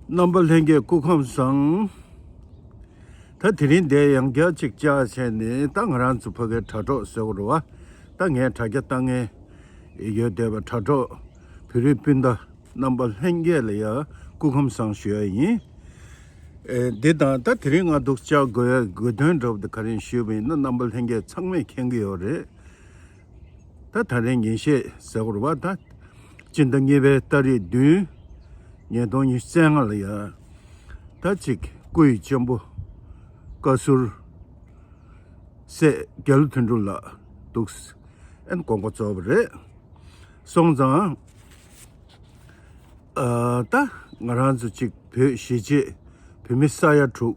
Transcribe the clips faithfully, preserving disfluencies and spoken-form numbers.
རྣམ་པ་ལྷན་རྒྱས་སྐུ་ཁམས་བཟང་། ད་དེ་རིང་འདིར་ཡང་བསྐྱར་ཅིག་བཅར་བྱས་ནས། ད་ང་རང་ཚོ་ཕ་གིའི་དྲ་གྲོགས་ཟེར་དགོས་རེད་བ། ད་ངས་དྲ་རྒྱ་ལྟ་མཁན་ཡོད་བསྡད་པ། དྲ་གྲོགས་བོད་རིགས་སྤུན་ཟླ་རྣམ་པ་ལྷན་རྒྱས་ལ་ཡང་སྐུ་ཁམས་བཟང་ཞུ་ཡ་ཡིན། ཨེ། འདི་དང་ད་དེ་རིང་ང་འདུག་བཅར་དགོས་ཡ་དགོས་དོན་འདྲ་པོ་དེ་ག་རེ་ཡིན་ཞུས་པ་ཡིན་ན། རྣམ་པ་ལྷན་རྒྱས་ཚང་མས་མཁྱེན་གྱི་ཡོད་རེད། ད་ད་རེས་ཉིན་ཤས་ཟེར་དགོས་རེད་བ། ད་སྤྱི་ཟླ་གཉིས་པའི་ཏ་རིག་བདུན། ཉིས་སྟོང་ཉི་ཤུ་རྩ་ལྔ་ལ་ཡ། ད་ཅིག་སྐུ་ཡི་གཅེན་པོ་བཀའ་ཟུར་སྲས་རྒྱ་ལོ་དོན་གྲུབ་ལགས་འདུག་ཨན་དགོངས་པ་རྫོགས་པ་རེད། སོང་ཙང་། ཨ། ད་ང་རང་ཚོ་གཅིག་བོད་གཞིས་བྱེས་བོད་མི་ས་ཡ་དྲུག།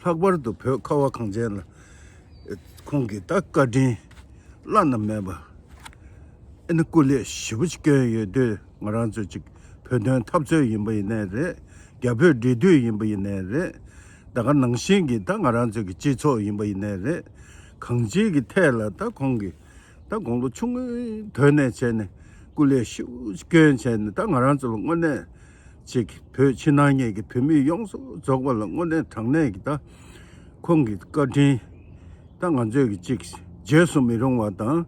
ལྷག་པར་དུ་བོད་ཁ་བ་གངས་ཅན་ལ་ཁོང་གིས་ད་བཀའ་དྲིན་བླ་ན་མེད་པ། ཨ་ནི་སྐུ་ལས་ཞེ་པོ་ཅིག་བསྐྱོན་ཡོད་དུས། ང་རང་ཚོ་གཅིག་བོད་དོན་འཐབ་རྩོད་ཡིན་པ་ཡིན་ནའི་རེད། རྒྱ་བོད་འབྲེལ་མཐུད་ཡིན་པ་ཡིན་ནའི་རེད། ད་ག་ནང་བཞིན་གྱི་ད་ང་རང་ཚོ་གི་སྤྱི་ཚོགས་ཡིན་པ་ཡིན་ནའི་རེད། གང་ཅིའི་གི་ཐད་ལ་ད་ཁོང་གིས་ད་དགུང་ལོ་ཆུང་ངུའི་དུས་ནས་བྱས་ནས་སྐུ་ལས་ཞེ་པོ་ཅིག་བསྐྱོན་བྱས་ནས། ད་ང་རང་ཚོ་ལ་དངོས་གནས་ཅིག་བོད་ཕྱི་ནང་གཉིས་ཀྱི་བོད་མི་ཡོངས་སུ་རྫོགས་པ་ལ་དངོས་གནས་དྲང་གནས་ཀྱི་ད་ཁོང་གི་བཀའ་དྲིན་ད་ང་ཚོས་ཀྱི་ཅིག་བརྗེད་སུ་མི་རུང་བ་དང་།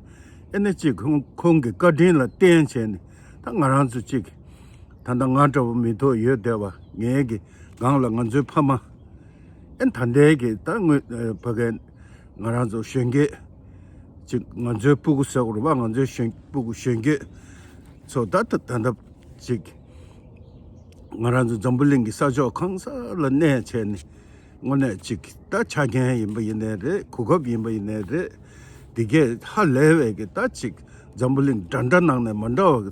ཨེ་ནི་ཅིག་ཁོང་ཁོང་གི་བཀའ་དྲིན་ལ་བརྟེན་བྱས་ནས། ད་ང་རང་ཚོ་ཅིག་ད་ལྟ་ང་འདྲ་བོ་མི་ཐོག་ཡོད་བསྡད་པ། ངའི་གི་སྒང་ལ་ང་ཚོའི་ཕ་མ། ཨེ། ད་ལྟའི་གི་ད་དངོས་ཕ་གི་ང་རང་ཚོ་གཞོན་སྐྱེས་ཅིག་ང་ཚོའི་སྤུ་གུ་ཟེར་དགོས་རེད་བ། ང་ཚོའི་གཞོན་སྤུ་གུ་གཞོན་སྐྱེས་ཚོ་ད་ད་ད་ལྟ་ཅིག་ང་རང་ཚོ་འཛམ་བུ་གླིང་གི་ས་ཕྱོགས་གང་ས་ལ་གནས་བྱས་ནས། དངོས་གནས་ཅིག་ད་ཆ་རྐྱེན་ཡིན་པ་ཡིན་ནའི་རེད། གོ་སྐབས་ཡིན་པ་ཡིན་ནའི་རེད། འདི་གས་ཧ་ལས་པའི་གི་ད་ཅིག་འཛམ་བུ་གླིང་འདྲ་འདྲ་ནང་ནས་མ་འདྲ་བ་གི་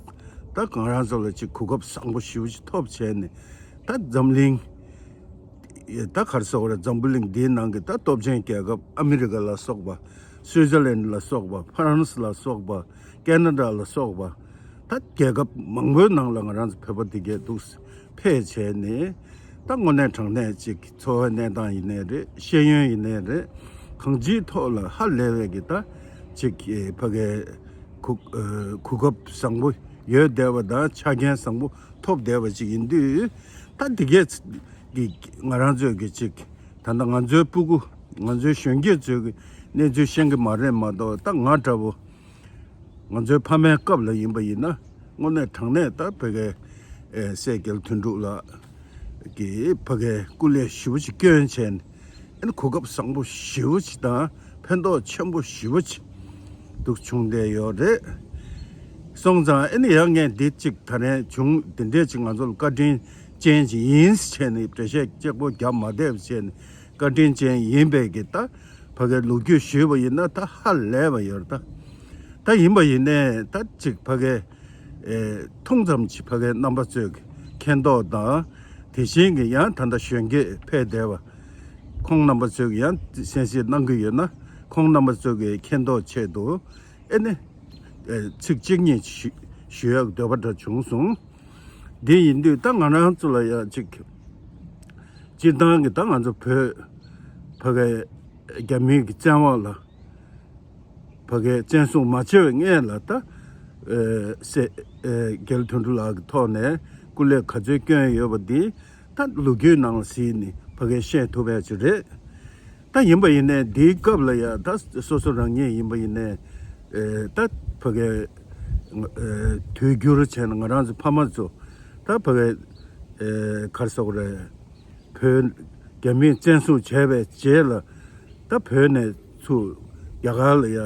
ད་ང་རང་ཚོ་ལ་ཅིག་གོ་སྐབས་བཟང་པོ་ཞེ་པོ་ཅིག་ཐོབ་བྱས་ནས། ད་འཛམ་གླིང་ད་ག་རེ་ཟེར་དགོས་རེད། འཛམ་བུ་གླིང་འདིའི་ནང་གི་ད་སྟོབས་ཆེན་རྒྱལ་ཁབ་ཨ་མི་རི་ཀ་ལ་སོགས་པ། སུའི་ཙར་ལན་ལ་སོགས་པ། ཧྥ་རན་སི་ལ་སོགས་པ། ཀེ་ན་ཌ་ལ་སོགས་པ། ད་རྒྱལ་ཁབ་མང་པོའི་ནང་ལ་ང་རང་ཚོ་བོད་པ་འདི་གས་འདུག་ཕེབས་བྱས་ནས། ད་དངོས་གནས་དྲང་གནས་ཅིག་འཚོ་བའི་གནས་སྟངས་ཡིན་ནའི་རེད། ཤེས་ཡོན་ཡིན་ནའི་རེད། གང་ཅིའི་ཐོག་ལ་ཧ་ལས་པའི་གི་ད་ཅིག་ཕ་གའི་གོ་གོ་སྐབས་བཟང་པོ་ཡོད་བསྡད་པ་དང་། ཆ་རྐྱེན་བཟང་པོ་ཐོབ་བསྡད་པ་ཅིག་ཡིན་དུས། ད་འདི་གས་གི་ང་རང་ཚོས་གི་ཅིག་ད་ལྟ་ང་ཚོའི་སྤུ་གུ་ང་ཚོའི་གཞོན་སྐྱེས་ཚོས་གི་གནས་ཚུལ་ཤེས་ཀྱི་མ་རེད་མ་གཏོགས། ད་ང་འདྲ་བོ་ང་ཚོའི་ཕ་མའི་སྐབས་ལ་ཡིན་པ་ཡིན་ན། དངོས་གནས་དྲང་གནས་ད་ཕ་གའི་ཨེ་སྲས་རྒྱ་ལོ་དོན་གྲུབ་ལགས་ཀྱིས་ཕ་གའི་སྐུ་ལས་ཞེ་པོ་ཅིག་བསྐྱོན་བྱས་ནས། ཨ་ནི་གོ་སྐབས་བཟང་པོ་ཞེ་པོ་ཅིག་དང་ཕན་ཐོགས་ཆེན་པོ་ཞེ་པོ་ཅིག་འདུག་བྱུང་བསྡད་ཡོད་རེད། སོང་ཙང་ཨ་ནི་ཡང་ངས་འདི་ཅིག་ད་རན་བྱུང་། འདི་འདྲས་ཅིག་ང་ཚོ་ལ་བཀའ་དྲིན་ཅན་ཅིག་ཡིན་བྱས་ནས། འགྲེལ་བཤད་གཅིག་པོ་རྒྱབ་མ་བསྡད་བྱས་ནས། བཀའ་དྲིན་ཅན་ཡིན་པའི་གི་ད་ཕ་གའི་ལོ་རྒྱུས་ཞུས་པ་ཡིན་ན་ད་ཧ་ལས་པ་ཡོད་རེད། ད་ད་ཡིན་པ་ཡིན་ནའི་ད་ཅིག་ཕ་གའི་ཨེ་ཐུང་ཙམ་ཅིག་ཕ་གའི་རྣམ་པ་ཚོས་མཁྱེན་རྟོགས་དང་། དེ་བཞིན་གྱི་ཡང་ད་ལྟ་གཞོན་སྐྱེས་ཕེབས་བསྡད་པ་ཁོང་རྣམ་པ་ཚོས་ཡང་གསན་གཟིགས་གནང་གི་ཡོད་ན། ཁོང་རྣམ་པ་ཚོས་ཀྱི་མཁྱེན་རྟོགས་ཆེད་དུ་ཨེ་ནི་ཨེ་ཚིག་གཅིག་གཉིས་ཞུ་ཞུ་ཡག་འདོད་པ་འདྲ་བྱུང་སོང་། འདི་ཡིན་དུས་ད་ང་རང་ཚོ་ལ་ཡང་ཅིག་སྤྱིར་བཏང་གི་ད་ང་ཚོ་བོད་ཕ་གའི་རྒྱ་མིའི་གི་བཙན་དབང་ལ། ཕ་གའི་བཙན་བཟུང་མ་བྱས་པའི་སྔོན་ལ་ད་ཨེ་སྲས་ཨེ་རྒྱ་ལོ་དོན་གྲུབ་ལགས་ཀྱི་ཐོག་ནས་སྐུ་ལས་ག་ཚོད་བསྐྱོན་ཡོད་པ་འདི་ད་ལོ་རྒྱུས་ནང་ལ་གཟིགས་ནས་ཕ་གའི་ཤེས་ཐུབ་ཡ་ཅིག་རེད། ད་ཡིན་པ་ཡིན་ནའི་འདིའི་སྐབས་ལ་ཡ་ད་སོ་སོ་རང་ཉིད་ཡིན་པ་ཡིན་ནའི་ཨེ་ད་ཕ་གའི་ཨེ་དུས་འགྱུར་བྱས་ན། ང་རང་ཚོ་ཕ་མ་ཚོ་ད་ཕ་གའི་ཨེ་ག་རེ་ཟེར་དགོས་རེད། བོད་རྒྱ་མིས་བཙན་བཟུང་བྱས་པའི་རྗེས་ལ་ད་བོད་ནས་ཚུར་རྒྱ་གར་ལ་ཡ་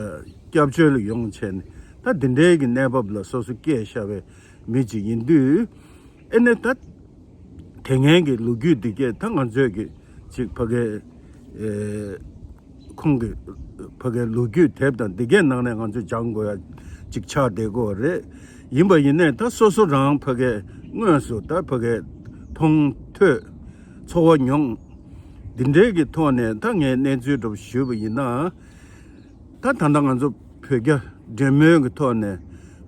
སྐྱབས་བཅོལ་ལ་ཡོང་བྱས་ནས། ད་འདི་འདྲའི་གི་གནས་བབ་ལ་སོ་སོ་སྐྱེས་བཞག་པའི་མི་ཅིག་ཡིན་དུས། ཨེ་ནས་ད་དེ་སྔའི་གི་ལོ་རྒྱུས་འདི་གས་ད་ང་ཚོས་གི་ཅིག་ཕ་གའི་ཨེ་ཁོང་གི་ཕ་གའི་ལོ་རྒྱུས་དེབ་དང་འདི་གས་ནང་ནས་ང་ཚོས་སྦྱང་དགོས་ཡ་ཅིག་ཆགས་བསྡད་ཀྱི་ཡོད་རེད། ཡིན་པ་ཡིན་ནའི་ད་སོ་སོ་རང་ཕ་གའི་དངོས་སུ་ད་ཕ་གའི་མཐོང་ཐོས་ཚོར་བ་མྱོང་། འདི་འདྲའི་གི་ཐོག་ནས་ད་ངས་གནས་ཚུལ་འདྲ་པོ་ཞུས་པ་ཡིན་ན། ད་ད་ལྟ་ང་ཚོ་བོད་རྒྱ་འབྲེལ་མོལ་གྱི་ཐོག་ནས་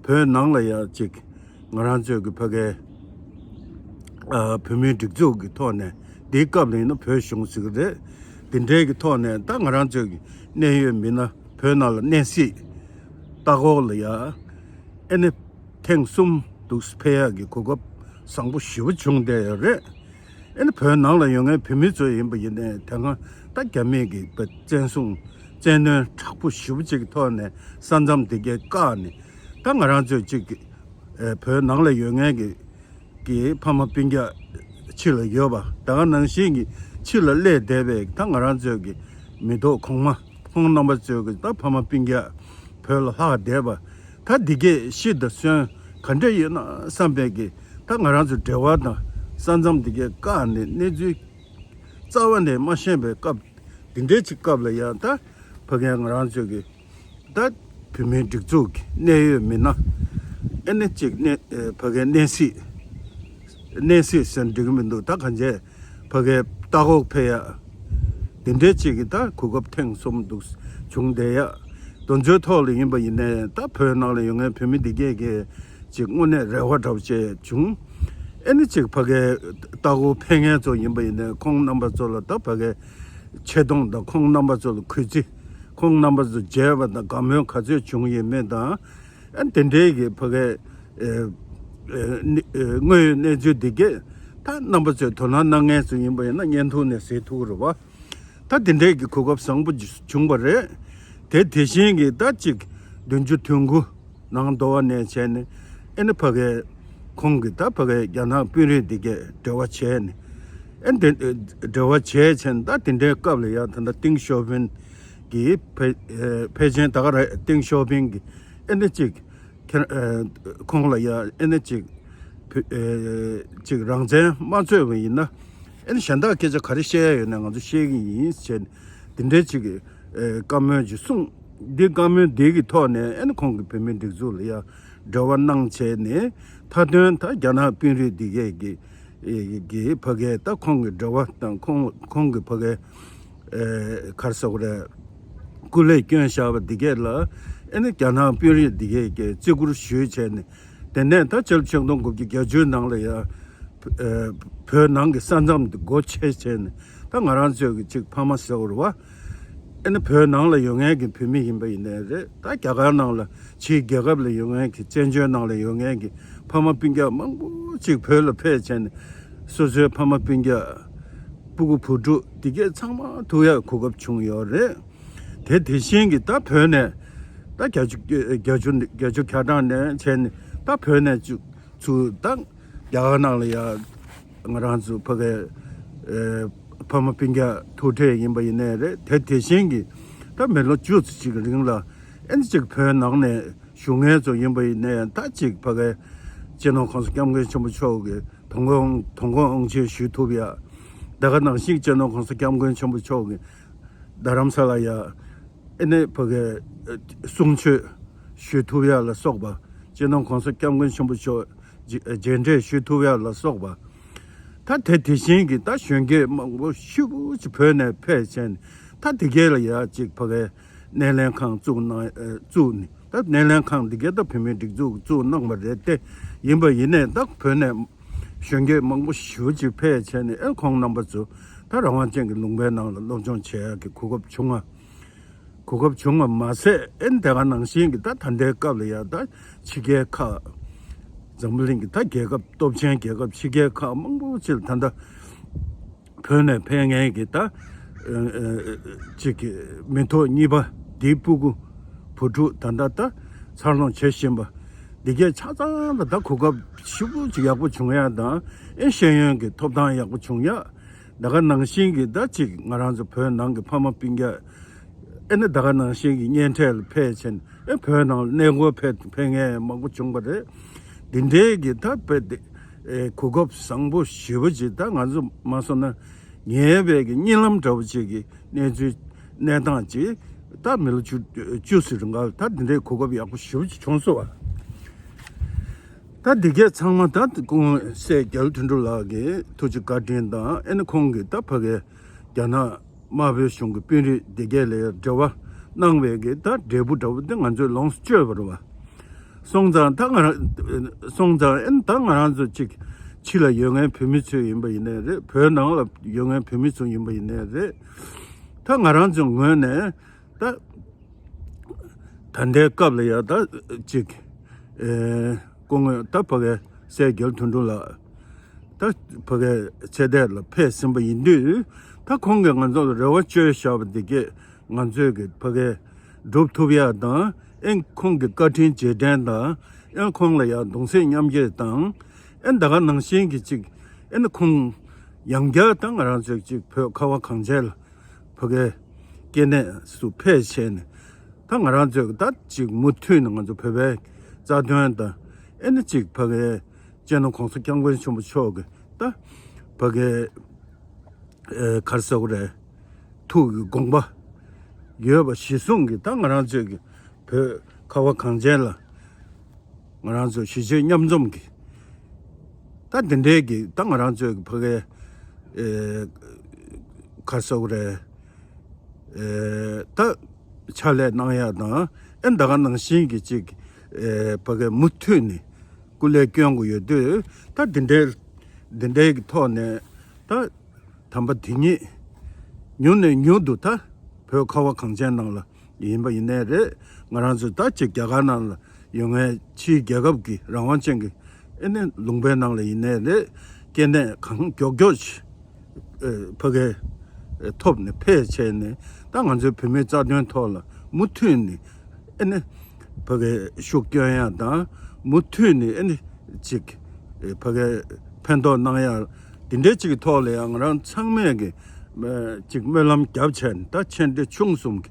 བོད་ནང་ལ་ཡ་ཅིག་ང་རང་ཚོའི་གི་ཕ་གའི་ཨ་བོད་མིའི་སྒྲིག་འཛུགས་ཀྱི་ཐོག་ནས། འདིའི་སྐབས་ལ་ཡིན་ན་བོད་གཞུང་ཟེར་གི་རེད། འདི་འདྲའི་གི་ཐོག་ནས་ད་ང་རང་ཚོའི་གི་གནད་ཡོད་མི་སྣ་བོད་ནང་ལ་གནས་གཟིགས་ལྟ་སྐོར་ལ་ཡ་ཨེ་ནི་ཐེངས་གསུམ་འདུག་ཕེབས་ཡག་གི་གོ་སྐབས་བཟང་པོ་ཞེ་པོ་བྱུང་བསྡད་ཡོད་རེད། ཨེ་ནི་བོད་ནང་ལ་ཡོད་མཁན་བོད་མི་ཚོ་ཡིན་པ་ཡིན་ནའི་དེ་སྔ་ད་རྒྱ་མིས་ཀྱི་བཙན་བཟུང་བཙན་གནོན་དྲག་པོ་ཞེ་པོ་ཅིག་གི་ཐོག་ནས་ས་མཚམས་དེ་གའི་བཀག་ནས། ད་ང་རང་ཚོས་ཅིག་གི་ཨེ་བོད་ནང་ལ་ཡོད་མཁན་གྱི་གི་ཕ་མ་སྤུན་ཀྱག་ཕྱི་ལ་ཡོད་པ། ད་ག་ནང་བཞིན་གྱི་ཕྱི་ལ་སླེབས་བསྡད་པའི་ད་ང་རང་ཚོའི་གི་མི་ཐོག་གོང་མ་ཁོང་རྣམ་པ་ཚོའི་གི་ད་ཕ་མ་སྤུན་ཀྱག་བོད་ལ་ལྷག་བསྡད་པ། ད་འདི་གས་ཤི་དང་གསོན་ག་འདྲ་ཡོད་ན་བསམ་པའི་གི་ད་ང་རང་ཚོ་འབྲེལ་བ་དང་ས་མཚམས་འདི་གས་བཀག་ནས་གནས་ཚུལ་རྩ་བ་ནས་མ་ཤེས་པའི་སྐབས། འདི་འདྲའི་ཅིག་སྐབས་ལ་ཡང་ད་ཕ་གིའི་ང་རང་ཚོའི་གི་ད་བོད་མིའི་སྒྲིག་འཛུགས་ཀྱི་གནད་ཡོད་མི་སྣ། ཨེ་ནི་གཅིག་གནས་ཨེ་ཕ་གིའི་གནས་སྲིད། གནས་སྲིད་ཟེར་འགྲིག་གི་མི་འདུག་ད་གང་བྱས་ཕ་གིའི་ལྟ་སྐོར་ཕེབས་ཡ། འདི་འདྲའི་གཅིག་གི་ད་གོ་སྐབས་ཐེངས་གསུམ་འདུག་བྱུང་བསྡད་ཡ། དེ་ཚོའི་ཐོག་ལ་ཡིན་པ་ཡིན་ནའི་ད་བོད་ནང་ལ་ཡོད་མཁན་བོད་མི་འདི་གས་ཀྱི་ཅིག་དངོས་གནས་རེ་བ་འདྲ་བོ་བྱས་བྱུང་། ཨེ་ནི་ཅིག་ཕ་གིའི་ལྟ་སྐོར་ཕེབས་མཁན་ཚོ་ཡིན་པ་ཡིན་ནའི་ཁོང་རྣམ་པ་ཚོ་ལ་ད་ཕ་གིའི་ཆེ་མཐོང་དང་ཁོང་རྣམ་པ་ཚོ་ལ་གུས་བརྩི། ཁོང་རྣམ་པ་ཚོ་མཇལ་བ་དང་དགའ་མོས་ག་ཚོད་བྱུང་ཡོད་མེད་དང་། ཨ་དེ་འདྲའི་གི་ཕ་གིའི་ཨེ་ཨེ་ནི་ཨེ་དངོས་ཡོད་གནས་ཚུལ་འདི་གས་ད་རྣམ་པ་ཚོས་དོ་སྣང་གནང་མཁན་ཚོ་ཡིན་པ་ཡིན་ན་བརྙན་ཐུང་ནས་གཟིགས་ཐུབ་ཀྱི་རེད་བ། ད་དེ་འདྲའི་གི་གོ་སྐབས་བཟང་པོ་བྱུང་བ་རེད། དེ་དེ་བཞིན་གི་ད་ཅིག་བདུན་ཅུ་དོན་དགུ་ནང་འདོ་བ་ནས་བྱས་ནས། ཨེ་ནི་ཕ་གིའི་ཁོང་གི་ད་ཕ་གིའི་རྒྱ་ནག་དཔོན་རིགས་འདི་གས་འབྲེལ་བ་བྱས་ནས། ཨེ་འདི་འབྲེལ་བ་བྱས་བྱས་ནས་ད་དེ་འདྲའི་སྐབས་ལ་ཡ་ད་ལྟ་ཏིང་ཞའོ་ཕིང་གི་ཕལ་ཕལ་ཆེར་ད་ག་རེད། ཏིང་ཞའོ་ཕིང་གི་ཨེ་ནི་ཅིག་ཁྱེད་ཨེ་ཁོང་ལ་ཡ་ཨེ་ནི་ཅིག་བུ་ཨེ་ཅིག་རང་བཙན་མ་རྩོད་པ་ཡིན་ན། ཨེ་ནི་གཞན་དག་སྐད་ཆ་ག་རེ་བཤད་ཡ་ཡོད་ན་ང་ཚོ་བཤད་ཀྱི་ཡིན་ཟེར་ནས་འདི་འདྲའི་ཅིག་ཨེ་བཀའ་མོལ་ཅིག་གསུངས། འདི་བཀའ་མོལ་འདི་གི་ཐོག་ནས་ཨེ་ནི་ཁོང་གི་བོད་མིའི་སྒྲིག་འཛུགས་ལ་ཡ་འབྲེལ་བ་གནང་བྱས་ནས། མཐའ་དོན་ད་རྒྱ་ནག་དཔོན་རིགས་འདི་གས་ཀྱི་ཨེ་གི་ཕ་གིའི་ད་ཁོང་གི་འབྲེལ་བ་དང་ཁོང་ཁོང་གི་ཕ་གིའི་ཨེ་ག་རེ་ཟེར་དགོས་རེད། སྐུ་ལས་བསྐྱོན་བཞག་པ་འདི་གས་ལ་ཨེ་ནི་རྒྱ་ནག་དཔོན་རིགས་འདི་གས་ཀྱིས་བརྩི་བཀུར་ཞུས་བྱས་ནས། དེ་ནས་ད་ཕྱི་ལོ་ཆིག་སྟོང་དགུ་བརྒྱ་བརྒྱད་ཅུ་ནང་ལ་ཡ་ཨེ་བོད་ནང་གི་ས་མཚམས་འདི་སྒོ་ཕྱེ་བྱས་ནས། ད་ང་རང་ཚོའི་གི་ཅིག་ཕ་མ་ཟེར་དགོས་རེད་བ། ཨེ་ནི་བོད་ནང་ལ་ཡོད་མཁན་གྱི་བོད་མི་ཡིན་པ་ཡིན་ནའི་རེད། ད་རྒྱ་གར་ནང་ལ་ཕྱིའི་རྒྱལ་ཁབ་ལ་ཡོད་མཁན་གྱི་བཙན་བྱོལ་ནང་ལ་ཡོད་མཁན་གྱི་ཕ་མ་སྤུན་ཀྱག་མང་པོ་ཅིག་བོད་ལ་ཕེབས་བྱས་ནས། སོ་སོའི་ཕ་མ་སྤུན་ཀྱག་སྤུ་གུ་བུ་ཕྲུག་འདི་གས་ཚང་མ་ཐུག་ཡག་གོ་སྐབས་བྱུང་ཡོད་རེད། དེ་དེ་བཞིན་གྱི་ད་བོད་ནས་ད་བརྒྱད་ཅུ་བརྒྱད་ཅུ་བརྒྱད་ཅུ་གྱ་གྲངས་ནས་བྱས་ནས་ད་བོད་ནས་ཅིག་ཚུར་ད་རྒྱ་གར་ནང་ལ་ཡ་ང་རང་ཚོ་ཕ་གའི་ཨེ་ཕ་མ་སྤུན་ཀྱག་ཐུག་འཕྲད་ཡིན་པ་ཡིན་ནའི་རེད། དེ་དེ་བཞིན་གྱི་ད་མི་ལོ་བཅུ་ཙམ་ཅིག་གི་རིང་ལ་ཨེ་ནི་ཅིག་བོད་ནང་ནས་བཞུགས་མཁན་ཚོ་ཡིན་པ་ཡིན་ནའི་ད་ཅིག་ཕ་གའི་སྤྱི་ནོར་༸གོང་ས་༸སྐྱབས་མགོན་ཆེན་པོ་མཆོག་གི་དོ་དགོང་དོ་དགོང་དབང་ཆེན་ཞུ་ཐུབ་ཡ། ད་ག་ནང་བཞིན་སྤྱི་ནོར་༸གོང་ས་༸སྐྱབས་མགོན་ཆེན་པོ་མཆོག་གི་རྡ་རམ་ས་ལ་ཡ་ཨེ་ནི་ཕ་གའི་གསུང་ཆོས་ཞུ་ཐུབ་ཡ་ལ་སོགས་པ། སྤྱི་ནོར་༸གོང་ས་༸སྐྱབས་མགོན་ཆེན་པོ་མཆོག་རྗེས་འབྲེལ་ཞུ་ཐུབ་ཡ་ལ་སོགས་པ། ད་དེ་དེ་བཞིན་གྱི་ད་གཞོན་སྐྱེས་མང་པོ་ཤུགས་ཆེ་བོད་ནས་ཕེབས་བྱས་ནས་ད་དེ་གས་ལ་ཡ་ཅིག་ཕ་གའི་སྣེ་ལེན་ཁང་བཙུགས་གནང་ཨེ་བཙུགས་ནས། ད་སྣེ་ལེན་ཁང་འདི་གས་ད་བོད་མིའི་སྒྲིག་འཛུགས་བཙུགས་གནང་བ་རེད་དེ། ཡིན་པ་ཡིན་ནའི་ད་བོད་ནས་གཞོན་སྐྱེས་མང་པོ་ཞེ་པོ་ཅིག་ཕེབས་བྱས་ནས་ཨེ་ཁོང་རྣམ་པ་ཚོ་ད་རང་དབང་ཅན་གྱི་ལུང་པའི་ནང་ལ་སློབ་སྦྱོང་བྱེད་ཡག་གི་གོ་སྐབས་བྱུང་བ། གོ་སྐབས་བྱུང་བ་མ་ཟད། ཨེ་དེ་ག་ནང་བཞིན་གྱི་ད་ད་ལྟའི་སྐབས་ལ་ཡ་ད་ཕྱི་རྒྱལ་ཁག་འཛམ་བུ་གླིང་གི་ད་རྒྱལ་ཁབ་སྟོབས་ཆེན་རྒྱལ་ཁབ་ཕྱི་རྒྱལ་ཁག་མང་པོ་ཅིག་ལ་ད་ལྟ་བོད་ནས་ཕེབས་མཁན་གྱི་ད་ཨ་ཨ་ཅིག་གི་མི་ཐོག་གཉིས་པ་འདིའི་སྤུ་གུ་བུ་ཕྲུག་ད་ལྟ་ད་འཚར་ལོངས་བྱེད་བཞིན་པ་འདི་གས་ཆ་ཚང་ལ་ད་གོ་སྐབས་ཞེ་པོ་ཅིག་ཡག་པོ་བྱུང་ཡ་དང་། ཨེ་ཤེས་ཡོན་གྱི་ཐོབ་ཐང་ཡག་པོ་བྱུང་ཡ། ད་ག་ནང་བཞིན་གྱི་ད་ཅིག་ང་རང་ཚོ་བོད་ནང་གི་ཕ་མ་སྤུན་ཀྱག་ཨེ་ནི་ད་ག་ནང་བཞིན་གྱི་གཉེན་འཕྲད་ལ་ཕེབས་ཕྱིན། ཨེ་བོད་ནང་ལ་གནས་སྐོར་ཕེབས་ཕེབས་མཁན་མང་པོ་བྱུང་བ་རེད། འདི་འདྲའི་གི་ད་དཔེ་དེ་ཨེ་གོ་སྐབས་བཟང་པོ་ཞེ་པོ་ཅིག་ད་ང་ཚོ་མ་སོང་ན་ཉེ་བའི་གི་གཉིད་ལམ་འདྲ་བོ་ཅིག་གི་གནས་ཚུལ་གནས་སྟངས་ཅིག་ད་མི་ལོ་བཅུ་བཅུ་ཙམ་རིང་ག་ལ་ད་འདི་འདྲའི་གོ་སྐབས་ཡག་པོ་ཞེ་པོ་ཅིག་བྱུང་སོང་བ། ད་འདི་གས་ཚང་མ་ད་སྐུ་ངོ་སྲས་རྒྱ་ལོ་དོན་གྲུབ་ལགས་ཀྱི་ཐུགས་རྗེ་བཀའ་དྲིན་དང་། ཨེ་ནི་ཁོང་གིས་ད་ཕ་གའི་རྒྱ་ནག་དམར་པོའི་གཞུང་གི་དཔོན་རིགས་འདི་གས་ལ་འབྲེལ་བ་གནང་བའི་གི་ད་འབྲས་བུ་འདྲ་བོ་འདི་ང་ཚོས་ལོངས་སུ་སྤྱོད་པ་རེད་བ། སོང་ཙང་ད་ང་རང་སོང་ཙང་ཨེ་ནི་ད་ང་རང་ཚོ་ཅིག་ཕྱི་ལ་ཡོད་མཁན་བོད་མི་ཚོ་ཡིན་པ་ཡིན་ནའི་རེད། བོད་ནང་ལ་ཡོད་མཁན་བོད་མི་ཚོ་ཡིན་པ་ཡིན་ནའི་རེད། ད་ང་རང་ཚོའི་ངོས་ནས་ད་ད་ལྟའི་སྐབས་ལ་ཡ་ད་ཅིག་ཨེ་སྐུ་ངོ་ད་ཕ་གའི་སྲས་རྒྱ་ལོ་དོན་གྲུབ་ལགས། ད་ ཕ་གིའི་ཚེ་འདས་ལ་ཕེབས་ཟིན་པ་ཡིན་དུས། ད་ཁོང་གིས་ང་ཚོ་ལ་རེ་བ་བཅོལ་བཞག་པ་འདི་གས་ང་ཚོས་ཀྱི་ཕ་གིའི་སྒྲུབ་ཐུབ་ཡ་དང་། ཨེ་ཁོང་གི་བཀའ་དྲིན་རྗེས་དྲན་དང་། ཨེ་ཁོང་ལ་ཡང་གདུང་སེམས་མཉམ་སྐྱེད་དང་། ཨེ་ད་ག་ནང་བཞིན་གྱི་ཅིག་ཨེ་ནི་ཁོང་ཡང་བསྐྱར་ད་ང་རང་ཚོས་ཅིག་བོད་ཁ་བ་གངས་ཅན་ལ་ཕ་གིའི་སྐྱེ་གནས་སུ་ཕེབས་བྱས་ནས། ད་ང་རང་ཚོས་ད་ཅིག་མུ་མཐུད་ནས་ང་ཚོ་བོད་པའི་རྩ་དོན་དང་། ཨེ་ནི་ཅིག་ཕ་གིའི་སྤྱི་ནོར་༸གོང་ས་༸སྐྱབས་མགོན་ཆེན་པོ་མཆོག་གི་ད་ཕ་གིའི་ཨེ་ག་རེ་ཟེར་དགོས་རེད། ཐུགས་ཀྱི་དགོངས་པ་ཡོད་པ་གཞིར་བཟུང་གིས། ད་ང་རང་ཚོས་ཀྱི་བོད་ཁ་བ་གངས་ཅན་ལ་ང་རང་ཚོ་གཞིས་བྱེས་མཉམ་འཛོམས་ཀྱི་ད་འདི་འདྲའི་གི་ད་ང་རང་ཚོས་ཀྱི་ཕ་གིའི་ཨེ་ག་རེ་ཟེར་དགོས་རེད། ཨེ་ད་ཕྱག་ལས་གནང་ཡ་དང་། ཨེ་ད་ག་ནང་བཞིན་གྱི་ཅིག་ཨེ་ཕ་གིའི་མུ་མཐུད་ནས་སྐུ་ལས་སྐྱོན་དགོས་ཡོད་དུས། ད་འདི་འདྲའི་འདི་འདྲའི་གི་ཐོག་ནས་ད་དམ་པ་དེ་ཉིད་ཉུང་ནས་ཉུང་དུ་ད་བོད་ཁ་བ་གངས་ཅན་ནང་ལ་ཡིན་པ་ཡིན་ནའི་རེད། ང་རང་ཚོ་ད་ཅིག་རྒྱ་གར་ནང་ལ་ཡོད་མཁན་ཕྱིའི་རྒྱལ་ཁབ་ཀྱི་རང་དབང་ཅན་གྱི་ཨེ་ནི་ལུང་པའི་ནང་ལ་ཡིན་ནའི་རེད། སྐྱེ་གནས་གང་མགྱོགས་མགྱོགས་ཤིག་ཨེ་ཕ་གིའི་ཨེ་ཐོབ་ནས་ཕེབས་བྱས་ནས། ད་ང་ཚོའི་བོད་མིའི་རྩ་དོན་ཐོག་ལ་མུ་མཐུད་ནས་ཨེ་ནི་ཕ་གིའི་ཤུགས་སྐྱོན་ཡ་དང་། མུ་མཐུད་ནས་ཨེ་ནི་ཅིག་ཨེ་ཕ་གིའི་ཕན་ཐོགས་གནང་ཡ་འདི་འདྲའི་ཅིག་གི་ཐོག་ལ་ཡང་ང་རང་ཚང་མས་ཀྱི་ཨེ་ཅིག་སྨོན་ལམ་བརྒྱབ་བྱས་ནས། ད་ཆེ་འབྲིང་ཆུང་གསུམ་གྱི་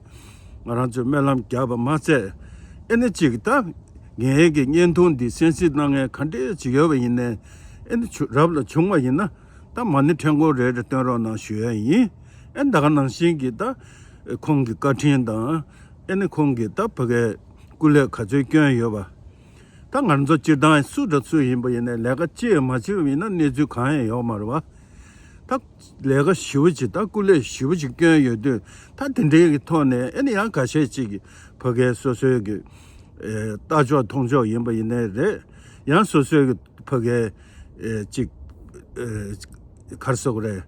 ང་རང་ཚོས་སྨོན་ལམ་བརྒྱབ་པ་མ་ཚད། ཨེ་ནི་ཅིག་ད་ངའི་གི་བརྙན་ཐུང་འདི་གསན་གཟིགས་གནང་མཁན་ག་འདྲས་ཅིག་ཡོད་པ་ཡིན་ནའི། ཨེ་ནི་ཆུ་རབ་ལ་བྱུང་བ་ཡིན་ན། ད་མ་ཎི་ཕྲེང་སྐོར་རེ་རེ་སྟོན་རོགས་གནང་ཞུ་ཡ་ཡིན། ཨེ་ད་ག་ནང་བཞིན་གྱི་ད་ཁོང་གི་བཀའ་དྲིན་དང་། ཨེ་ནི་ཁོང་གི་ད་ཕ་གིའི་སྐུ་ལས་ག་ཚོད་བསྐྱོན་ཡོད་པ། ད་ང་ཚོ་སྤྱིར་བཏང་སུ་དང་སུ་ཡིན་པ་ཡིན་ནའི་ལས་ཀ་ཅི་ཡང་མ་བྱས་པ་ཡིན་ན་གནས་ཚུལ་གང་ཡང་ཡོད་མ་རེད་བ། ད་ལས་ཀ་ཞེ་པོ་ཅིག་ད་སྐུ་ལས་ཞེ་པོ་ཅིག་བསྐྱོན་ཡོད་དུས། ད་དེ་འདྲའི་གི་ཐོག་ནས་ཨེ་ནི་ཡང་འགའ་ཤས་ཅིག་གིས་ཕ་གིའི་སོ་སོའི་གི་ཨེ་ལྟ་ཕྱོགས་མཐོང་ཕྱོགས་ཡིན་པ་ཡིན་ནའི་རེད། ཡང་སོ་སོའི་གི་ཕ་གིའི་ཨེ་ཅིག་ཨེ་ག་རེ་ཟེར་དགོས་རེད།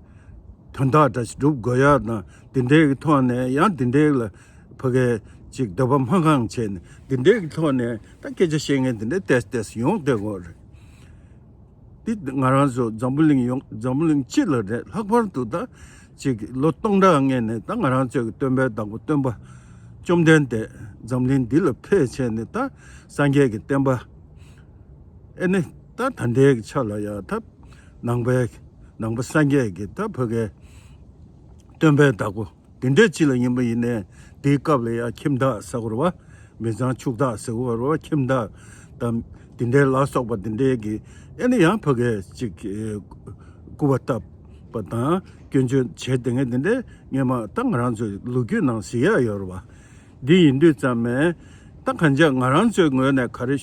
དོན་དག་འདྲ་ཞིག་སྒྲུབ་དགོས་ཡ་དང་། དེ་འདྲའི་གི་ཐོག་ནས་ཡང་དེ་འདྲའི་ལ་ཕ་གིའི་ཅིག་འདོད་པ་མ་ཁེངས་བྱས་ནས། དེ་འདྲའི་གི་ཐོག་ནས་ད་སྐད་ཆ་བཤད་མཁན་དེ་འདྲ་ཏོག་ཙམ་ཡོང་བསྡད་ཀྱི་ཡོད་རེད། འདི་ང་རང་ཚོ་འཛམ་བུ་གླིང་ཡོངས། འཛམ་བུ་གླིང་སྤྱི་ལ་རེད། ལྷག་པར་དུ་ད་ཅིག་ལོ་སྟོང་ཕྲག་སྔོན་ནས་ད་ང་རང་ཚོའི་གི་སྟོན་པའི་བདག་པོ་སྟོན་པ་བཅོམ་ལྡན་འདས་འཛམ་གླིང་འདི་ལ་ཕེབས་བྱས་ནས། ད་སངས་རྒྱས་ཀྱི་བསྟན་པ་ཨེ་ནི་ད་ད་ལྟའི་གི་ཆ་ལ་ཡ་ད་ནང་པའི་ནང་པ་སངས་རྒྱས་ཀྱི་ད་ཕ་གིའི་སྟོན་པའི་བདག་པོ་དེ་འདྲའི་ཅིག་ལ་ཡིན་པ་ཡིན་ནའི། དེའི་སྐབས་ལ་ཡང་ཁྱིམ་བདག་ཟེར་དགོས་རེད་བ། མི་ཚང་ཕྱུག་བདག་ཟེར་དགོས་རེད་བ། ཁྱིམ་བདག་དང་དེ་འདྲའི་ལ་སོགས་པ་དེ་འདྲའི་གི་ཨེ་ནི་ཡང་ཕ་གིའི་ཅིག་ཨེ་སྐུར་བ་བཏབ་པ་དང་སྐྱོན་བརྗོད་བྱས་བསྡད་མཁན་དེ་འདྲའི་སྔོན་མ་ད་ང་རང་ཚོའི་ལོ་རྒྱུས་ནང་གཟིགས་ཡ་ཡོད་རེད་བ། འདི་ཡིན་དུས་ཙམ་མས། ད་གང་ཅི་ང་རང་ཚོའི་ངོས་ནས་ག་རེ་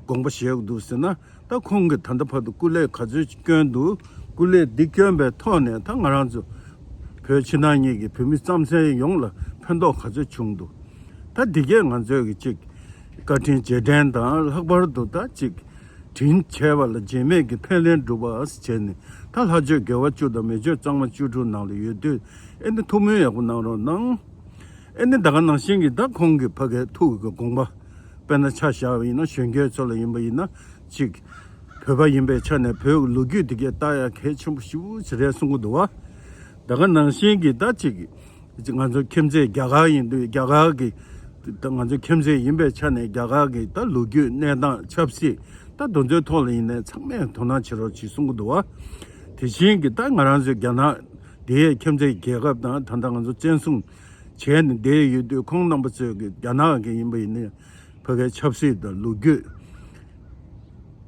དགོངས་པ་བཞེས་དགོས་འདུག་ཟེར་ན། ད་ཁོང་གིས་ད་ལྟ་བར་དུ་སྐུ་ལས་ག་ཚོད་བསྐྱོན་འདུག་སྐུ་ལས་འདི་བསྐྱོན་པའི་ཐོག་ནས་ད་ང་རང་ཚོ་བོད་ཕྱི་ནང་གཉིས་ཀྱི་བོད་མི་རྩམ་ཟན་ཡོངས་ལ་ཕན་ཐོགས་ག་ཚོད་བྱུང་འདུག་ད་འདི་གས་ང་ཚོས་ཀྱི་ཅིག་བཀའ་དྲིན་རྗེས་དྲན་དང་། ལྷག་པར་དུ་ད་ཅིག་དྲིན་ཆེ་བ་ལ་རྗེས་མེད་ཀྱི་ཕན་ལན་སྒྲུབ་པ་ཟེར་བྱས་ནས། ད་ལྷ་ཆོས་དགེ་བ་བཅུ་དང་མི་ཆོས་གཙང་མ་བཅུ་དྲུག་ནང་ལ་ཡོད་དུས། ཨེ་ནི་ཐུགས་སྨོན་ཡག་པོ་གནང་རོགས་གནང་། ཨེ་ནི་ད་ག་ནང་བཞིན་གྱི་ད་ཁོང་གི་ཕ་གིའི་ཐུགས་ཀྱི་དགོངས་པ་དཔེར་ན་ཆ་བཞག་པ་ཡིན་ན། གཞོན་སྐྱེས་ཚོ་ལ་ཡིན་པ་ཡིན་ན། ཅིག་བོད་པ་ཡིན་པའི་ཆ་ནས་བོད་ཀྱི་ལོ་རྒྱུས་དེ་གས་ལྟ་ཡ་གལ་ཆེན་པོ་ཞེ་པོ་ཅིག་རེད་གསུང་གི་འདུག་བ། ད་ག་ནང་བཞིན་གྱི་ད་ཅིག་ང་ཚོ་ཁྱིམ་མཚེས་རྒྱ་གར་ཡིན་དུས། རྒྱ་གར་གྱི་ད་ང་ཚོ་ཁྱིམ་མཚེས་ཡིན་པའི་ཆ་ནས་རྒྱ་གར་གྱི་ད་ལོ་རྒྱུས། གནས་སྟངས། ཆབ་སྲིད། ད་དེ་ཚོའི་ཐོག་ལ་ཡིན་ནའི་ཚང་མས་དོ་སྣང་བྱེད་རོགས་ཅེས་གསུང་གི་འདུག་བ། དེ་བཞིན་གྱི་ད་ང་རང་ཚོའི་རྒྱ་ནག་དེའི་ཁྱིམ་མཚེས་རྒྱལ་ཁབ་དང་། ད་ལྟ་ང་ཚོ་བཙན་བཟུང་བྱས་ནས་བསྡད་ཡོད་དུས། ཁོང་རྣམ་པ་ཚོས་ཀྱི་རྒྱ་ནག་གི་ཡིན་པ་ཡིན་ནའི་ཕ་གིའི་ཆབ་སྲིད་དང་ལོ་རྒྱུས་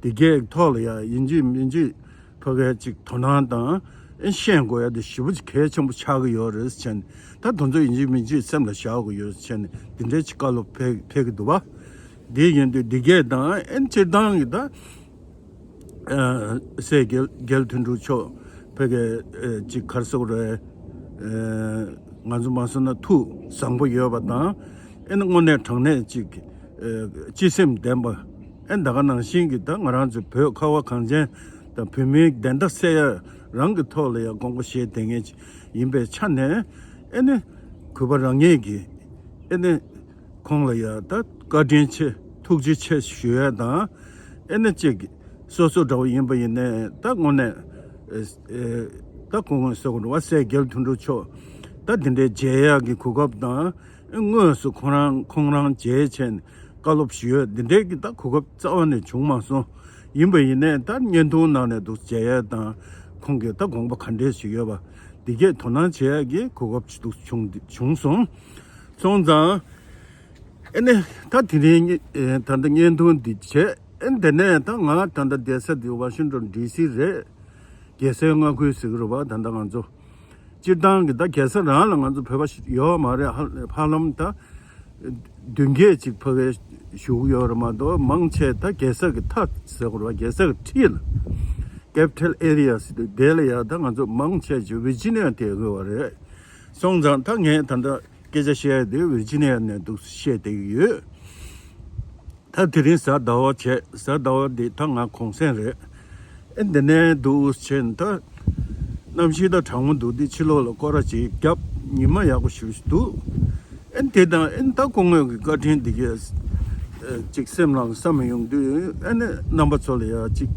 དེ་གའི་ཐོག་ལ་ཡ་ཡིན་གཅིག་མིན་གཅིག་ཕ་གིའི་ཅིག་དོ་སྣང་དང་། ཨེ་ཤེས་དགོས་ཡ་དེ་ཞེ་པོ་ཅིག་གལ་ཆེན་པོ་ཆགས་ཀྱི་ཡོད་རེད་ཟེར་བྱས་ནས། ད་དེ་ཚོ་ཡིན་གཅིག་མིན་གཅིག་སེམས་ལ་བཞག་དགོས་ཡོད་ཟེར་བྱས་ནས། དེ་འདྲའི་ཅིག་བཀའ་སློབ་ཕེབས་ཕེབས་ཀྱི་འདུག་བ། འདི་ཡིན་དུས་འདི་གས་དང་། ཨེ་སྤྱིར་བཏང་གི་ད་ཨ་སྲས་རྒྱལ་རྒྱལ་དོན་གྲུབ་མཆོག་ཕ་གིའི་ཨ་ཅིག་ག་རེ་ཟེར་དགོས་རེད། ཨ་ང་ཚོ་མ་སོང་ན་ཐུགས་བཟང་པོ་ཡོད་པ་དང་། ཨེ་ནི་དངོས་གནས་དྲང་གནས་ཅིག་ཨ་སྤྱི་སེམས་ལྡན་པ། ཨེ་ད་ག་ནང་བཞིན་གྱི་ད་ང་རང་ཚོ་བོད་ཁ་བ་གངས་ཅན་དང་བོད་མིའི་བདེན་མཐའ་གསལ་ཡ་རང་གི་ཐོག་ལ་ཡང་དགོངས་པ་བཞེས་བསྡད་མཁན་ཅིག་ཡིན་པའི་ཆ་ནས། ཨེ་ནི་གུས་པ་རང་ཉིད་ཀྱིས་ཨེ་ནི་ཁོང་ལ་ཡ་ད་བཀའ་དྲིན་ཆེ། ཐུགས་རྗེ་ཆེ་ཞུ་ཡ་དང་། ཨེ་ནི་ཅིག་སོ་སོ་འདྲ་བོ་ཡིན་པ་ཡིན་ནའི་ད་དངོས་གནས་ ཨེ་ཨེ་ད་སྐུ་ངོ་ཟེར་དགོས་རེད་བ། སྲས་རྒྱལ་དོན་གྲུབ་མཆོག་ད་འདི་འདྲའི་མཇལ་ཡག་གི་གོ་སྐབས་དང་། དངོས་སུ་ཁོང་རང་ཁོང་རང་མཇལ་བྱས་ནས་བཀའ་སློབ་ཞུས་ཡོད། འདི་འདྲའི་གི་ད་གོ་སྐབས་རྩ་བ་ནས་བྱུང་མ་སོང་། ཡིན་པ་ཡིན་ནའི་ད་བརྙན་ཐུང་ནང་ནས་འདུག་མཇལ་ཡག་དང་། ཁོང་གི་ད་དགོངས་པ་ག་འདྲས་ཞིག་ཡོད་པ་འདི་གས་དོ་སྣང་བྱེད་ཡག་གི་གོ་སྐབས་ཅིག་འདུག་བྱུང་བྱུང་སོང་། སོང་ཙང་། ཨེ་ནས་ད་དེ་རིང་ཨེ་ད་ལྟ་བརྙན་ཐུང་འདི་བྱས། ཨེ་འདི་ནས་ད་ང་ད་ལྟ་བསྡད་ས་འདི་ཝ་ཤིང་ཏོན་ཌི་སི་རེད། རྒྱལ་སའི་མངའ་ཁུལ་ཟེར་གི་རེད་བ། ད་ལྟ་ང་ཚོ་སྤྱིར་བཏང་གི་ད་རྒྱལ་ས་རང་ལ་ང་ཚོ་བོད་པ་ཞིག་ཡོད་མ་རེད། ཧ་ཧ་ལམ་ད་བདུན་བརྒྱད་ཅིག་ཕ་གིར་བཞུགས་ཡོད་རེད་མ་གཏོགས། མང་ཆེ་ད་རྒྱལ་ས་གི་མཐའ་ཟེར་དགོས་རེད་བ། རྒྱལ་ས་གི་འཁྲིས་ལ། ཀེ་པི་ཊལ་ཨེ་རི་ཡ་ཟེར་དུས་དེ་ལ་ཡ་ད་ང་ཚོ་མང་ཆེ་ཅིག་ཝི་ཇི་ནི་ཡ་བསྡད་དགོས་བ་རེད། སོང་ཙང་ད་ངས་ད་ལྟ་སྐད་ཆ་བཤད་ཡ་དེ་ཝི་ཇི་ནི་ཡ་ནས་འདུག་བཤད་བསྡད་ཀྱི་ཡོད། ད་དེ་རིང་གཟའ་ཟླ་བ་བྱས། གཟའ་ཟླ་བ་འདི་ད་ང་གུང་སེང་རེད། ཨེ་འདི་ནས་འདུག་བྱས་ད་གནམ་གཤིས་ད་གྲང་མོ་འདུག་འདི་ཕྱི་ལོགས་ལ་སྐོར་ར་ཅིག་བརྒྱབ། ཉི་མ་ཡག་པོ་ཞེ་པོ་ཞིག་འདུག་ཨེ་དེ་དང་ཨེ་ད་སྐུ་ངོ་གི་བཀའ་དྲིན་འདི་གས་ཨེ་ཅིག་སེམས་ནང་ལ་བསམ་མི་ཡོང་དུས། ཨེ་ནས་རྣམ་པ་ཚོ་ལ་ཡ་ཅིག་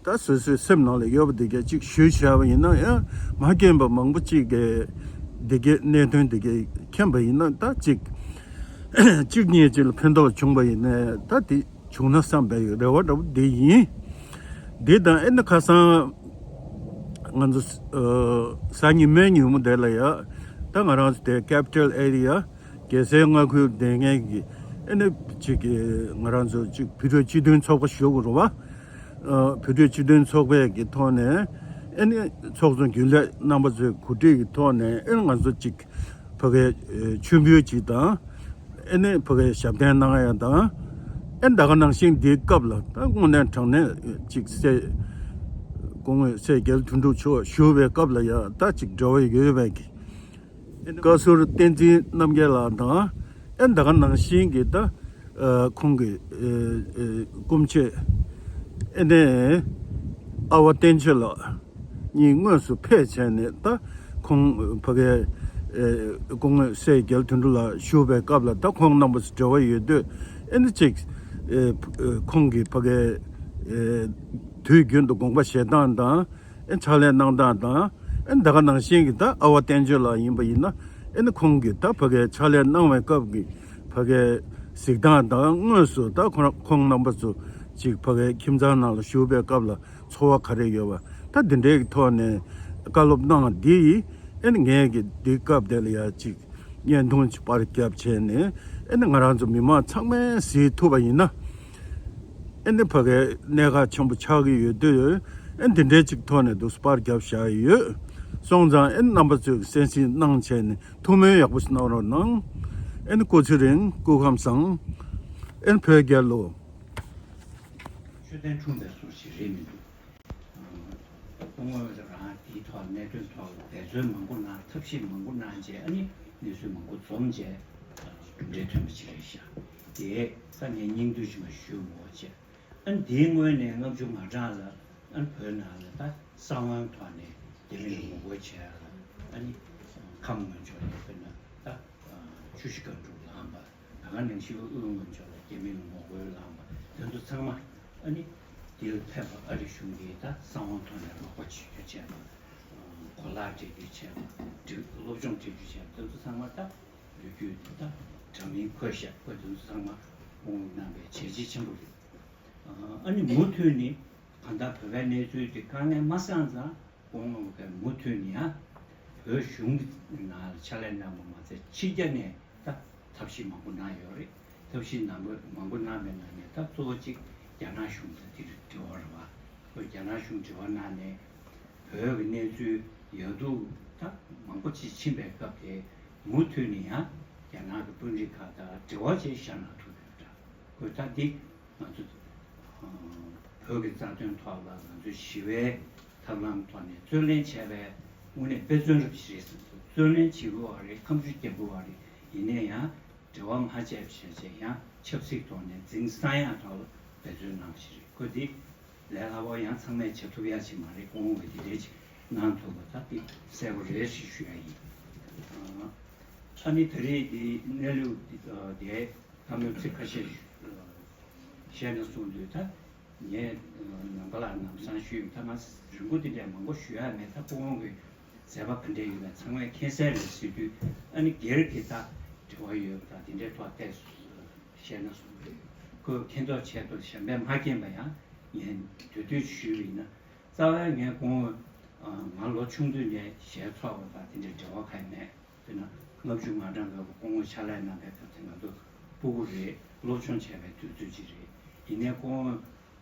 ད་སོ་སོའི་སེམས་ནང་ལ་ཡོད་པ་འདི་གས་ཅིག་ཞུས་བྱས་པ་ཡིན་ན། ཡང་མ་མཁྱེན་པ་མང་པོ་ཅིག་གིས་འདི་གས་གནད་དོན་འདི་གས་མཁྱེན་པ་ཡིན་ན། ད་ཅིག་གཅིག་གཉིས་ཅིག་ལ་ཕན་ཐོགས་བྱུང་པ་ཡིན་ནའི་ད་དེ་བྱུང་ན་བསམ་པའི་རེ་བ་འདྲ་པོ་འདི་ཡིན། འདི་དང་ཨེ་ནས་ཁ་སང་ང་ཚོ་ཨ་གཟའ་ཉི་མའི་ཉིན་མོ་དེ་ལ་ཡ་ད་ང་རང་ཚོ་དེ་ཀེ་པི་ཊལ་ཨེ་རི་ཡ་རྒྱལ་སའི་མངའ་ཁུལ་བསྡད་མཁན་གྱི་ཨེ་ནས་ཅིག་གི་ང་རང་ཚོ་ཅིག་བོད་ཕྲུག་སྤྱི་མཐུན་ཚོགས་པ་ཞུ་དགོས་རེད་བ། ཨ་བོད་ཕྲུག་སྤྱི་མཐུན་ཚོགས་པའི་གི་ཐོག་ནས་ཨེ་ནས་ཚོགས་གཙོ་རྒྱུན་ལས་རྣམ་པ་ཚོའི་གོ་སྒྲིག་གི་ཐོག་ནས་ཨེ་ང་ཚོ་ཅིག་ཕ་གིའི་ཨེ་མཆོད་འབུལ་ཅིག་དང་། ཨེ་ནས་ཕ་གིའི་ཞབས་བརྟན་གནང་ཡ་དང་། ཨེ་ད་ག་ནང་བཞིན་འདིའི་སྐབས་ལ་ད་དངོས་གནས་དྲང་གནས་ཅིག་སྲས་སྐུ་ངོ་སྲས་རྒྱལ་དོན་གྲུབ་མཆོག་བཞུགས་པའི་སྐབས་ལ་ཡ་ད་ཅིག་འབྲེལ་བ་ཡོད་པའི་གི་བཀའ་ཟུར་བསྟན་འཛིན་རྣམ་རྒྱལ་ལགས་དང་། ཨེ་ད་ག་ནང་བཞིན་གྱི་ད་ཨ་ཁོང་གི་ཨེ་ཨེ་སྐུ་མཆེད་ཨེ་ནས་ཨ་བ་བསྟན་ཆོས་ལགས་གཉིས་དངོས་སུ་ཕེབས་བྱས་ནས། ད་ཁོང་ཕ་གིའི་ཨེ་སྐུ་ངོ་སྲས་རྒྱལ་དོན་གྲུབ་ལགས་བཞུགས་པའི་སྐབས་ལ་ད་ཁོང་རྣམ་པ་ཚོ་འབྲེལ་བ་ཡོད་དུས། ཨེ་ནས་ཅིག་ཨེ་ཁོང་གིས་ཕ་གིའི་ཨེ་དུས་རྒྱུན་དུ་དགོངས་པ་བཞེས་སྟངས་དང་། ཨེ་ཕྱག་ལས་གནང་སྟངས་དང་། ཨེ་ད་ག་ནང་བཞིན་གྱི་ད་ཨ་བ་བསྟན་ཆོས་ལགས་ཡིན་པ་ཡིན་ན། ཨེ་ནས་ཁོང་གིས་ད་ཕ་གིའི་ཕྱག་ལས་གནང་བའི་སྐབས་ཀྱི་ཕ་གིའི་གཟིགས་སྟངས་དང་། དངོས་སུ་ད་ཁོ་རང་ཁོང་རྣམ་པ་ཚོ་ཅིག་ཕ་གིའི་ཁྱིམ་ཚང་ནང་ལ་བཞུགས་པའི་སྐབས་ལ་ཚོར་བ་ག་རེ་ཡོད་པ། ད་འདི་འདྲའི་གི་ཐོག་ནས་བཀའ་སློབ་གནང་བ་འདི་ཡིས། ཨེ་ནས་ངས་གི་འདི་སྐབས་དེ་ལ་ཡ་ཅིག་བརྙན་ཐུང་ཅིག་པར་བརྒྱབ་བྱས་ནས། ཨེ་ནས་ང་རང་ཚོ་མི་མང་ཚང་མས་གཟིགས་ཐུབ་པ་ཡིན་ན། ཨེ་ནས་ཕ་གིའི་གནད་འགག་ཆེན་པོ་ཆགས་ཀྱི་ཡོད་དུས། ཨེ་འདི་འདྲའི་ཅིག་ཐོག་ནས་འདུག་པར་བརྒྱབ་བཞག་ཡོད། སོང་ཙང་ཨེ་རྣམ་པ་ཚོས་གསན་གཟིགས་གནང་བྱས་ནས་ཐུགས་སྨོན་ཡག་པོ་ཞིག་གནང་རོགས་གནང་། ཨེ་ནས་སྐུ་ཚེ་རིང་། སྐུ་ཁམས་བཟང་། ཨེ་ནས་བོད་རྒྱལ་ལོ། མཆོད་རྟེན་འཁྲུངས་པའི་སྲོལ་ཞིག་རེད་མི་འདུག་སྐུ་ངོ་རང་དེའི་ཐོག་གནད་དོན་ཐོག་འབད་བརྩོན་མང་པོ་གནང་། ཐབས་ཤེས་མང་པོ་གནང་བྱས། ཨ་ནི་གནས་ཚུལ་མང་པོ་འཛོམས་བྱས་གྲུབ་འབྲས་ཐོན་པ་ཅིག་རེད་ཤག་དེ་ད་ངས་སྙིང་བསྡུས་ཅིག་མ་ཞུ་མོ་བྱས། ཨ་ནི་དེའི་སྔོན་ནས་ལྔ་བཅུ་ང་གྲངས་ལ་ཨ་ནི་བོད་ནང་ལ་ད་གསང་བའི་ཐོག་ནས་རྒྱ་མི་ལ་ངོ་རྒོལ་བྱས་ལ། ཨ་ནི་ཁམས་སྔོན་ཕྱོགས་ལ་དཔེར་ན་ད་ཆུ་བཞི་སྒང་དྲུག་ལངས་པ། ད་ག་ནང་བཞིན་དབུས་སྔོན་ཕྱོགས་ལ་རྒྱ་མི་ལ་ངོ་རྒོལ་ལངས་པ་དེ་ཚོ་ཚང་མ། ཨ་ནི་དེ་ལ་ཕེབས་པ་ཨ་རི་གཞུང་གིས་ད་གསང་བ་ཐོག་ནས་རོགས་པ་བྱེད་རྒྱུ་བྱས་པ། གོ་ལག་སྤྲད་རྒྱུ་བྱས་པ། སློབ་སྦྱོང་སྤྲད་རྒྱུ་བྱས་པ་དེ་ཚོ་ཚང་མ་ད་ལོ་རྒྱུས་ད་འདྲ་མིན་འཁོད་བཞག་པ་དེ་ཚོ་ཚང་མ་ཁོང་གིས་གནང་པའི་བྱས་རྗེས་ཆེན་པོ་རེད། ཨ་ནི་མུ་མཐུད་ནས་གང་ལྟར་བོད་པའི་གནས་ཚུལ་དེ་དཀའ་ངལ་མ་སངས་ཙང་། སྐུ་ངོ་གིས་མུ་མཐུད་ནས་ཡང་བོད་གཞུང་གི་ནང་ལ་ཕྱག་ལས་གནང་བ་མ་ཟད། ཕྱི་རྒྱལ་ནས་ད་ཐབས་ཤེས་མང་པོ་གནང་ཡོད་རེད། ཐབས་ཤེས་ནང་པོ་མང་པོ་གནང་པའི་ནང་ནས་ད་གཙོ་བོ་གཅིག་རྒྱ་ནག་གཞུང་དང་དེ་འབྲེལ་བ་རེད་བ། ཁོས་རྒྱ་ནག་གཞུང་འབྲེལ་བ་གནང་ནས་བོད་ཀྱི་གནས་ཚུལ་ཡག་སྡུག་ད་མང་པོ་ཅིག་ཕྱིན་པའི་སྐབས་དེ་མུ་མཐུད་ནས་ཡང་རྒྱ་ནག་གི་དཔོན་རིགས་ཁག་དང་འབྲེལ་བ་བྱས་བཞག་གནང་ཐུབ་ཡོད་འདྲ། ཁོས་ད་འདི་ང་ཚོ་བོད་ཀྱི་རྩ་དོན་ཐོག་ལ་ང་ཚོ་ཞི་བའི་ཐབས་ལམ་ཐོག་ནས་རྩོད་ལེན་བྱས་པའི་དངོས་གནས་དཔེ་མཚོན་རབ་ཞིག་རེད་བསམ་སོང་། རྩོད་ལེན་བྱེད་དགོས་པ་རེད། ཁ་མཆུ་རྒྱག་དགོས་པ་རེད། ཡིན་ནའི་ཡང་འབྲེལ་བ་མ་བྱས་པ་བྱས་བྱས་ཡང་ཆབ་སྲིད་ཐོག་ནས་འཛིན་ས་ཡག་ཐོག་ལ་འབད་བརྩོན་གནང་བ་ཞིག་རེད། ཁོས་འདི་ལས་སླ་པོ་ཡང་ཚང་མས་བྱེད་ཐུབ་ཡག་ཅིག་མ་རེད། སྐུ་ངོ་གིས་འདི་འདྲས་ཅིག་གནང་ཐུབ་པ་ད་འདི་གསལ་པོ་རེད་ཞེས་ཞུ་ཡག་ཡིན། ཨ་ནི་ད་རེས་འདི་གནས་ལུགས་འདི་ད་མོས་ཚིག་ཁ་ཤས་བཤད་ན་གསུངས་དུས་ད། ངས་ནང་པ་ལ་ལམ་སང་ཞུས་ཡོད། ད་ང་རིང་པོ་འདི་འདྲ་མང་པོ་ཞུ་ཡ་མེད། ད་སྐུ་ངོ་གི་མཛད་པ་ག་འདྲ་ཡོད་པ་ཚང་མས་མཁྱེན་གསལ་རེད་ཟེར་དུས། ཨ་ནི་སྒེར་གྱི་ད་འབྲེལ་བ་ཡོད་པ་དང་དེ་འདྲའི་ཐོག་བལྟས་བཤད་ན་བཟང་གི། ཁོས་མཁྱེན་རྟོགས་ཆེད་དུ་གཞན་པས་མ་མཁྱེན་པ་ཡང་ངས་དུས་དུས་ཞུས་པ་ཡིན་ན། རྩ་བའི་ངས་སྐུ་ངོ་ང་ལོ་ཆུང་དུས་ནས་ཞལ་ཚོགས་པ་དང་དེ་འདྲའི་འབྲེལ་བ་གང་ཡང་མེད། དཔེར་ན་ལྔ་བཅུ་ང་གྲངས་སྐབས་སྐུ་ངོ་ཕྱག་ལས་གནང་པའི་སྐབས་དེ་ང་ཚོ་སྤུ་གུ་རེད། སློབ་སྦྱོང་བྱས་པའི་དུས་ཚོད་ཅིག་རེད། ཡིན་ནའི་སྐུ་ངོ་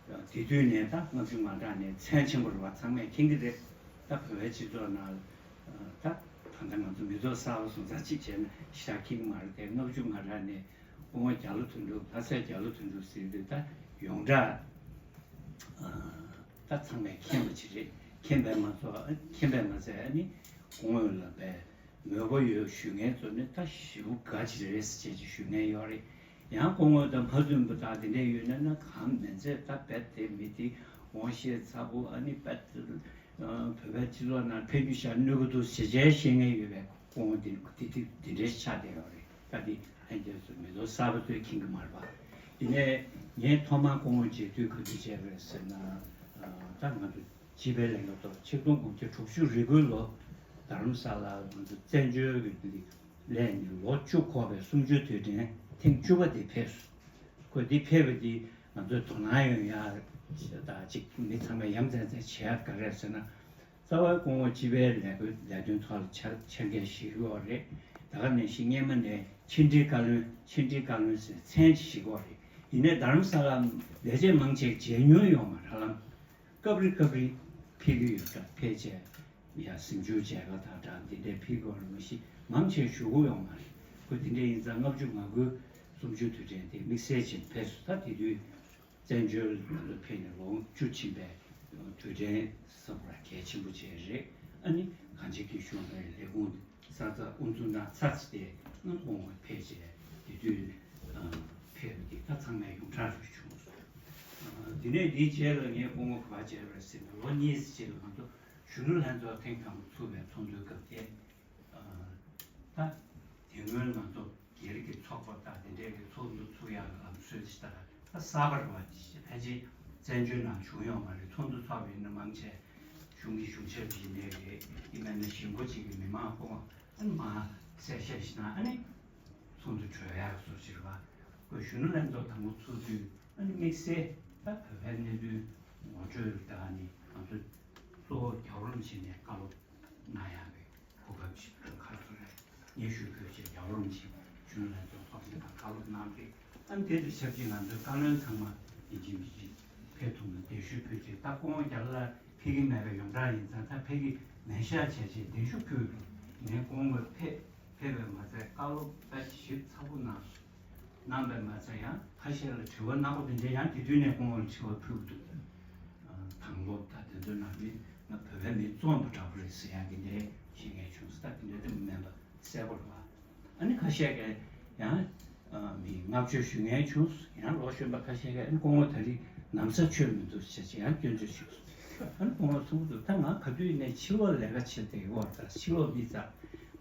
དེ་དུས་ནས་ད་ལྔ་བཅུ་ང་གྲངས་ནས་མཚན་ཆེན་པོ་རེད་བ། ཚང་མས་མཁྱེན་གྱི་རེད། ད་བོད་པའི་སྤྱི་ཚོགས་ནང་ད་ད་ལྟ་ང་ཚོ་མི་ཚོགས་གསར་པ་སོང་ཙང་གཅིག་བྱས་ན་ཞེ་དྲག་མཁྱེན་གྱི་མ་རེད་དེ། ལྔ་བཅུ་ང་གྲངས་ནས་སྐུ་ངོ་རྒྱ་ལོ་དོན་གྲུབ། ལྷ་སྲས་རྒྱ་ལོ་དོན་གྲུབ་ཟེར་དུས་ད་ཡོངས་གྲགས་ད་ཚང་མས་མཁྱེན་པ་ཅིག་རེད། མཁྱེན་པས་མ་ཚད། མཁྱེན་པས་མ་ཚད་ཨ་ནི་སྐུ་ངོ་ལ་བས་མོས་པ་ཡོད་ཞུ་མཁན་ཚོ་ནི་ད་ཞེ་པོ་དགའ་ཅིག་རེད་ཟེར་བྱས་ཅིག་ཞུ་མཁན་ཡོད་རེད། ཡང་སྐུ་ངོ་དང་མ་མཐུན་པ་དང་དེ་འདྲ་ཡོད་ན་ན་གང་མིན་ཚད་ད་རྦད་དེ་མི་དེ་ངོ་ཤེས་ཚ་པོ། ཨ་ནི་རྦད་དེ་བོད་པའི་སྤྱི་ཚོགས་ནང་ཕན་རྒྱུ་ཞིག་གནོད་ཀྱི་འདུག་ཟེར་བྱས་བཤད་མཁན་ཡོད་པའི་སྐུ་ངོ་དེ་དེ་དེ་དེ་འདྲའི་ཆགས་བསྡད་ཡོད་རེད། ད་དེ་ལྷན་རྒྱས་ཚོ་མི་ཚོགས་གསར་པ་ཚོས་མཁྱེན་གྱི་མ་རེད་པ། ཡིན་ནའི་ངས་ཐོག་མར་སྐུ་ངོ་མཇལ་དུས་ག་དུས་མཇལ་བ་རེད་ཟེར་ན། ད་ང་ཚོ་བྱིས་པའི་ལས་ཀ་ཐོག་ཆིག་སྟོང་དགུ་བརྒྱ་དྲུག་ཅུ་རེ་དགུའི་ལོ་རྡ་རམ་ས་ལར་ང་ཚོ་བཙན་བྱོལ་གྱི་སླེབས་ནས་ལོ་བཅུ་འཁོར་བའི་གསུམ་བཅུའི་དུས་དྲན་ཐེངས་བཅུ་པ་དེ་ཕེབས་སོང་། ཁོ་འདི་ཕེབས་པ་འདི་ང་ཚོས་དོ་སྣང་ཡོང་ཡ་དང་གཅིག་མི་ཚང་མས་ཡ་མཚན་ཚན་བྱེད་ཡ་ག་རེ་རེད་ཟེར་ན། རྩ་བའི་སྐུ་ངོ་སྤྱི་པའི་ལས་འགུལ་ལས་དོན་ཐོག་ལ་འཆར་འཆར་འགན་བཞེས་ཀྱི་ཡོད་རེད། ད་ག་ནང་བཞིན་སྔོན་མ་ནས་ཕྱི་འབྲེལ་བཀའ་བློན། ཕྱི་འབྲེལ་བཀའ་བློན་ཟེར་མཚན་ཅིག་བཞེས་ཀྱི་ཡོད་རེད། ཡིན་ནའི་རྡ་རམ་ས་ལ་ལས་བྱེད་མང་ཆེ་མཇལ་མྱོང་ཡོད་མ་རེད་ལ། སྐབས་རེ་སྐབས་རེ་ཕེབས་ཀྱི་ཡོད་འདྲ། ཕལ་ཆེར་ཡ་གཟིམ་ཆུང་མཇལ་ཁ་དང་འདྲ་འདི་འདྲའི་ཕེབས་ཀྱི་ཡོད་རེད། མ་གཞི་མང་ཆེ་བཞུགས་ཀྱི་ཡོད་མ་རེད། ཁོ་འདི་འདྲ་ཡིན་ཙང་ལྔ་བཅུ་ང་དགུའི་གསུམ་བཅུའི་དུས་དྲན་དེ་དམིགས་བསལ་ཅིག་ཕེབས་སོང་། ད་དེ་དུས་བཙན་བྱོལ་ལ་ཕེབས་ནས་ལོ་ངོ་བཅུ་ཕྱིན་པའི་དུས་དྲན་ས་ཁུལ་གལ་ཆེན་པོ་ཅིག་རེད། ཨ་ནི་གངས་ཅན་སྐྱིད་གཤོངས་པའི་ལས་ཁུངས་ས་རྩ་དབུ་འཛུགས་གནང་ཚར་ཚེ་དེ་ང་སྐུ་ངོ་ཕེབས་བྱས་དེ་དུས་ཕེབས་པ་དེ་ད་ཚང་མས་ཡོངས་གྲགས་སུ་བྱུང་སོང་། དེ་ནས་དེའི་རྗེས་ལ་ངས་སྐུ་ངོ་ག་པར་མཇལ་བ་རེད་ཟེར་ན། ལོ་གཉིས་རྗེས་ལ་ང་ཚོ་གཞོན་ནུ་ལྷན་ཚོགས་ཐེངས་དང་པོ་ཚུགས་པའི་ཚོགས་འདུའི་སྐབས་དེ། ད་དེ་སྔོན་ང་ཚོ་སྒེར་གྱི་ཚོགས་པ་དང་དེ་འདྲའི་གི་ཚོགས་འདུ་ཚུགས་ཡག་གི་ལམ་སྲོལ་ཞིག་དང་ད་གསར་པ་རེད་བ། ཕལ་ཆེར་བཙན་བྱོལ་ནང་བྱུང་ཡོད་མ་རེད། ཚོགས་འདུ་ཚོགས་པ་ཡིན་ན་མང་ཆེ་གཞུང་གི་གཞུང་ཞབས་ཡིན་ནའི་རེད། ཡིན་མིན་ན་གཞིས་འགོ་གཅིག་གི་མི་མང་སྐོང་ཨ་ནི་མར་གསལ་བཤད་ཞིག་གནང་། ཨ་ནི་ཚོགས་འདུ་གྲོལ་ཡག་གི་བཟོ་ཅིག་རེད་བ། ཁོས་གཞོན་ནུ་ལྷན་ཚོགས་དང་པོ་ཚུགས་དུས་ཨ་ནི་དམིགས་བསལ་ད་བོད་པའི་གནད་དོན་ངོ་སྤྲོད་དང་ནི་ང་ཚོ་གཙོ་བོ་རྒྱལ་བ་རིན་པོ་ཆེ་ནས་བཀའ་སློབ་གནང་ཡག་གི་གོ་སྐབས་ཤིག་ཁ་ཚུར་ངས་ཞུ་དགོས་ཞེས་རྒྱལ་བ་རིན་པོ་ཆེ་གཞོན་ནུ་ལྷན་ཚོགས་ཚོགས་ཆེན་དང་བཀའ་སློབ་གནང་རྗེས། ཨ་ནི་དེ་དང་ཆབས་ཅིག་ང་ཚོའི་བཀའ་བློན་ཚང་མ་ཡིན་གཅིག་མིན་གཅིག་ཕེབས་ཐུབ་ན་གདན་ཞུ་ཕུལ་རྗེས། ད་སྐུ་ངོ་རྒྱ་ལ་ཕེབས་ཀྱི་མེད་པའི་ཡོངས་གྲགས་ཡིན་ཙང་ད་ཕེབས་ཀྱི་མེད་ཤག་བྱས་རྗེས་གདན་ཞུ་ཕུལ། ངས་སྐུ་ངོ་ཕེབས་ཕེབས་པས་མ་ཚད་བཀའ་སློབ་ད་ཞིབ་ཚགས་པོ་གནང་སོང་། གནང་བས་མ་ཚད་ཡང་ཁ་ཤས་ལ་དྲི་བ་སྣ་ཁ་དེ་འདྲ་ཡང་དེ་དུས་ནས་སྐུ་ངོ་ལ་དྲི་བ་ཕུལ་གྱི་འདུག། དང་སློབ་དང་དེ་ཚོའི་ནང་མི་ང་བོད་པའི་མི་བཙོང་པ་འདྲ་པོ་རེད་ཟེར་ཡག་གི་འདྲའི་བཤད་མཁན་བྱུང་སོང་། ད་དེ་འདྲ་དེ་མིན་པ་གསལ་པོ་རེད་བ། ཨ་ནི་ཁ་ཤས་ཀྱིས་ཡང་མི་བསྔགས་བརྗོད་ཞུ་མཁན་བྱུང་སོང་། ཡང་ལོ་གཞོན་པ་ཁ་ཤས་ཀྱིས་ཨ་ནི་སྐུ་ངོ་ད་རེས་ན་བཟའ་ཆོད་མི་འདུག་ཟེར་བྱས་ཡང་སྐྱོན་བརྗོད་བྱུང་སོང་། ཨ་ནི་སྐུ་ངོ་གསུང་གི་འདུག། ད་ང་ག་དུས་ནས་ཕྱི་ལོགས་ལས་ཀ་བྱེད་བསྡད་ཡོད་ད། ཕྱི་ལོགས་མི་ཙག་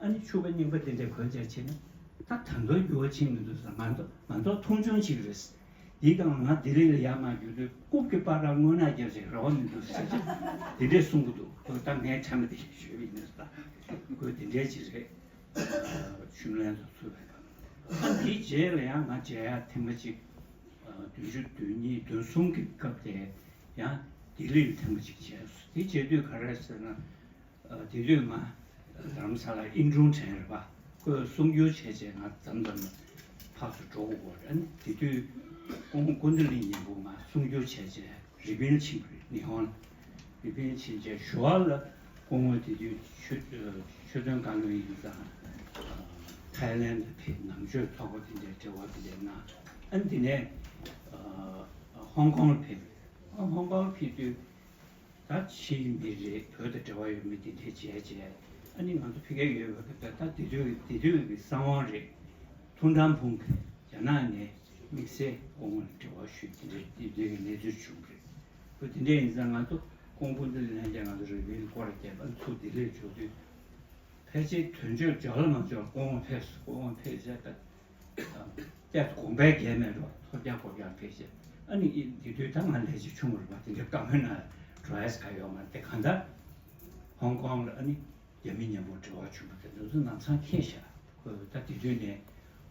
ཨ་ནི་ཕྱུ་པ་རྙིང་པ་དེ་འདྲ་གོན་བྱས་བྱས་ན། ད་ད་དུང་འགྱུར་བ་ཕྱིན་མི་འདུག་ཟེར། ང་ཚོ་ང་ཚོ་མཐོང་ཆུང་བྱེད་ཀྱི་རེད། འདི་དང་ང་ལྡི་ལི་ལ་ཡར་མར་རྒྱུག་དུས་རྐུབ་ཀྱི་པར་ར་སྔོ་ནག་རྒྱབ་བྱས་རེ་བ་མི་འདུག་ཟེར་བྱས་དེ་འདྲས་གསུང་གི་འདུག། ཁོས་ད་ངས་ཕྲན་བུ་དེ་ཞུས་པ་ཡིན་ན་ད་ཁོས་དེ་འདྲས་ཅིག་རེད། ཞུམ་ལན་དུ་ཚུད་པའི་སྐབས། ད་དེའི་རྗེས་ལ་ཡང་ང་མཇལ་ཡག་ཐེངས་མ་གཅིག་བདུན་ཅུ་དོན་གཉིས་དོན་གསུམ་གྱི་སྐབས་དེ་ཡང་ལྡི་ལི་ལ་ཐེངས་མ་གཅིག་མཇལ་སོང་། དེ་མཇལ་དུས་ག་རེ་ཟེར་ན། དེ་དུས་ང་རྡ་རམ་ས་ལ་ཨིན་ཀྲུང་དྲན་རེད་པ། ཁོས་གསུང་སྒྱུར་བྱས་བྱས་ང་མཚམས་མཚམས་ཕར་ཚུར་འགྲོ་དགོས་པ་རེད། ཨ་ནི་དེ་དུས་སྐུ་ངོ་ཀུན་བདེ་གླིང་ཡིན་པོ་ང་གསུང་སྒྱུར་བྱས་བྱས་རི་པིན་ཕྱིན་པ་རེད། ཉི་ཧོང་ལ་རི་པིན་ཕྱིན་བྱས་ཞོར་ལ་སྐུ་ངོ་དེ་དུས་ཆོས་ཆོས་དོན་བཀའ་བློན་ཡིན་ཙང་ཐའི་ལན་ལ་ཕེབས། ནང་ཆོས་ཚོགས་པ་དེ་འདྲའི་འབྲེལ་བ་དེ་འདྲ་གནང་། ཨ་ནི་དེ་ནས་ཧོང་ཀོང་ལ་ཕེབས། ཨ་ཧོང་ཀོང་ལ་ཕེབས་དུས། ད་ཕྱིའི་མི་རེད། བོད་དང་འབྲེལ་བ་ཡོད་མི་དེ་འདྲས་བྱས་བྱས། ཨ་ནི་ང་ཚོ་ཕ་གིར་ཡོད་པའི་སྐབས་ད་དེ་དུས་དེ་དུས་ཀྱི་གསང་བ་རེད། ཐུང་ཀྲང་ཕུང་གིས་རྒྱ་ནག་ནས་དམིགས་བསལ་སྐུ་ངོ་ལ་འབྲེལ་བ་ཞུས་དེ་འདྲས་དེ་འདྲས་ཀྱི་གནས་ཚུལ་བྱུང་རེད། ཁོ་དེ་འདྲས་ཡིན་ཙང་ང་ཚོ་ཀོང་པོ་འདི་ལ་ལན་རྒྱག་ང་ཚོ་རི་པིན་སྐོར་རྒྱབ། ཨ་ཚུར་ལྡི་ལིར་འབྱོར་དུས་ཕལ་ཆེར་དོན་གཅོད་འབྱོར་ལ་མ་འབྱོར་སྐུ་ངོ་ཕེབས་སོང་། སྐུ་ངོ་ཕེབས་བྱས་ད། སྐྱ་དགོངས་པའི་འགལ་མེད་འགྲོ་ཐོབ་རྒྱག་སྒོ་རྒྱག་ཕེབས་ཤག། ཨ་ནི་དེ་དུས་ད་ང་ལས་བྱེད་ཆུང་བ་རེད་པ། དེ་འདྲའི་བཀའ་མོལ་ན་འགྲོ་ཡས་ག་ཡོད་མ་རེད། དེ་གང་ལྟར་ཧོང་ཀོང་ལ་ཨ་ནི་རྒྱ་མི་མཉམ་པོ་འབྲེལ་བ་བྱུང་བ་དེ་ཚོ་ནང་ཚང་མཁྱེན་ཤག་ཁོས་ད་དེ་དུས་ནས་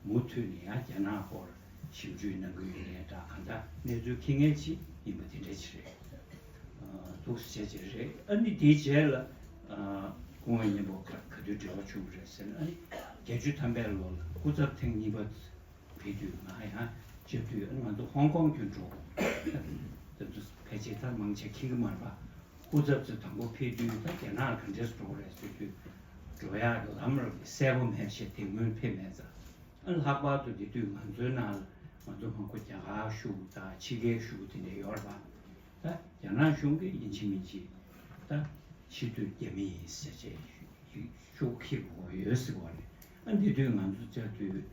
མུ་མཐུད་ནས་ཡང་རྒྱ་ནག་སྐོར་ཞིབ་འཇུག་གནང་གི་ཡོད་ནའི་འདྲ། གང་ལྟར་གནས་ཚུལ་མཁྱེན་མཁན་ཅིག་ཡིན་པ་དེ་འདྲ་ཅིག་རེད། འདུག་སེ་བྱས་བྱས་རེད། ཨ་ནི་དེའི་རྗེས་ལ་སྐུ་ངོ་མཉམ་པོ་ག་ག་དུས་འབྲེལ་བ་བྱུང་བ་རེད་ཟེར་ན། ཨ་ནི་བརྒྱད་ཅུ་ཐམ་པའི་ལོ་ལ་སྐུ་ཚབ་ཐེངས་གཉིས་པ་ཕེབས་དུས་ང་ཡང་སྐྱབས་དུས། ཨ་ནི་ང་ཚོ་ཧོང་ཀོང་ཁྱོན་འགྲོ་དགོས། དེ་ཚོ་ཕལ་ཆེར་ད་མང་ཆེ་མཁྱེན་གྱི་མ་རེད་པ། སྐུ་ཚབ་ཚོ་དང་པོ་ཕེབས་དུས་ད་རྒྱ་ནག་ལ་ག་འདྲས་འགྲོ་དགོས་རེད་ཟེར་དུས། འགྲོ་ཡག་གི་ལམ་ར་གསལ་པོ་མེད་བྱས། དེ་སྔོན་ཕེབས་མེད་ཙང་། ཨ་ནི་ལྷག་པར་དུ་དེ་དུས་ང་ཚོའི་ནང་ལ་ང་ཚོ་མང་པོ་རྒྱ་གར་ཤུགས་དང་ཕྱི་རྒྱལ་ཤུགས་དེ་འདྲ་ཡོད་རེད་པ། ད་རྒྱ་ནག་གཞུང་གིས་ཡིན་གཅིག་མིན་གཅིག་ད་ཕྱི་སྡོད་རྒྱ་མི་ཡིན་ཟེར་བྱས་ཤུགས་འཁྱེར་དགོས་ཡོད་ཟེར་བ་རེད། ཨ་ནི་དེ་དུས་ང་ཚོ་བཅར་དུས་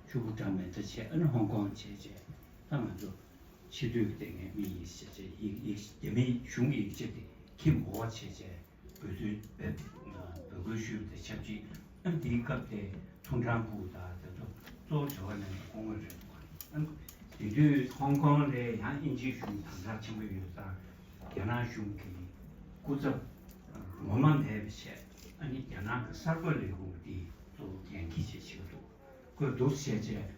ཕྱུ་གུ་འདྲ་མི་འདྲ་བྱས། ཨ་ནི་ཧོང་ཀོང་བྱས་བྱས། ད་ང་ཚོ་ཕྱི་སྡོད་ཀྱི་སྡོད་མཁན་མི་ཡིན་ཟེར་བྱས། ཡིག་ཡིག་རྒྱ་མི་གཞུང་གི་ཡིག་ཆ་དེ་འཁྱེར་དགོས་བྱས་བྱས། འབོད་ཚུལ་འབོད་འབོད་སྐུལ་ཞུས་པ་དང་ཆབས་ཅིག་ཨ་ནི་དེའི་སྐབས་དེ་ཐུང་ཀྲང་ཕུའུ་དང་དེ་ཚོ་གཙོ་བོ་དྲི་བ་གནང་མཁན་སྐུ་ངོ་རེད་འདུག་ཨ་ནི་དེ་དུས་ཧོང་ཀོང་ལ་ཡང་དབྱིན་ཇིའི་གཞུང་དམ་དྲག་ཆེན་པོ་ཡོད་ཙང་། རྒྱ་ནག་གཞུང་གི་སྐུ་ཚབ་ངོ་མ་མེད་པ་བྱས། ཨ་ནི་རྒྱ་ནག་གི་གསར་འགོད་ལས་ཁུངས་འདི་གཙོ་བོ་འགན་འཁྱེར་བྱས་བྱེད་ཀྱི་འདུག་ཁོས་འདུག་སེ་བྱས་བྱས།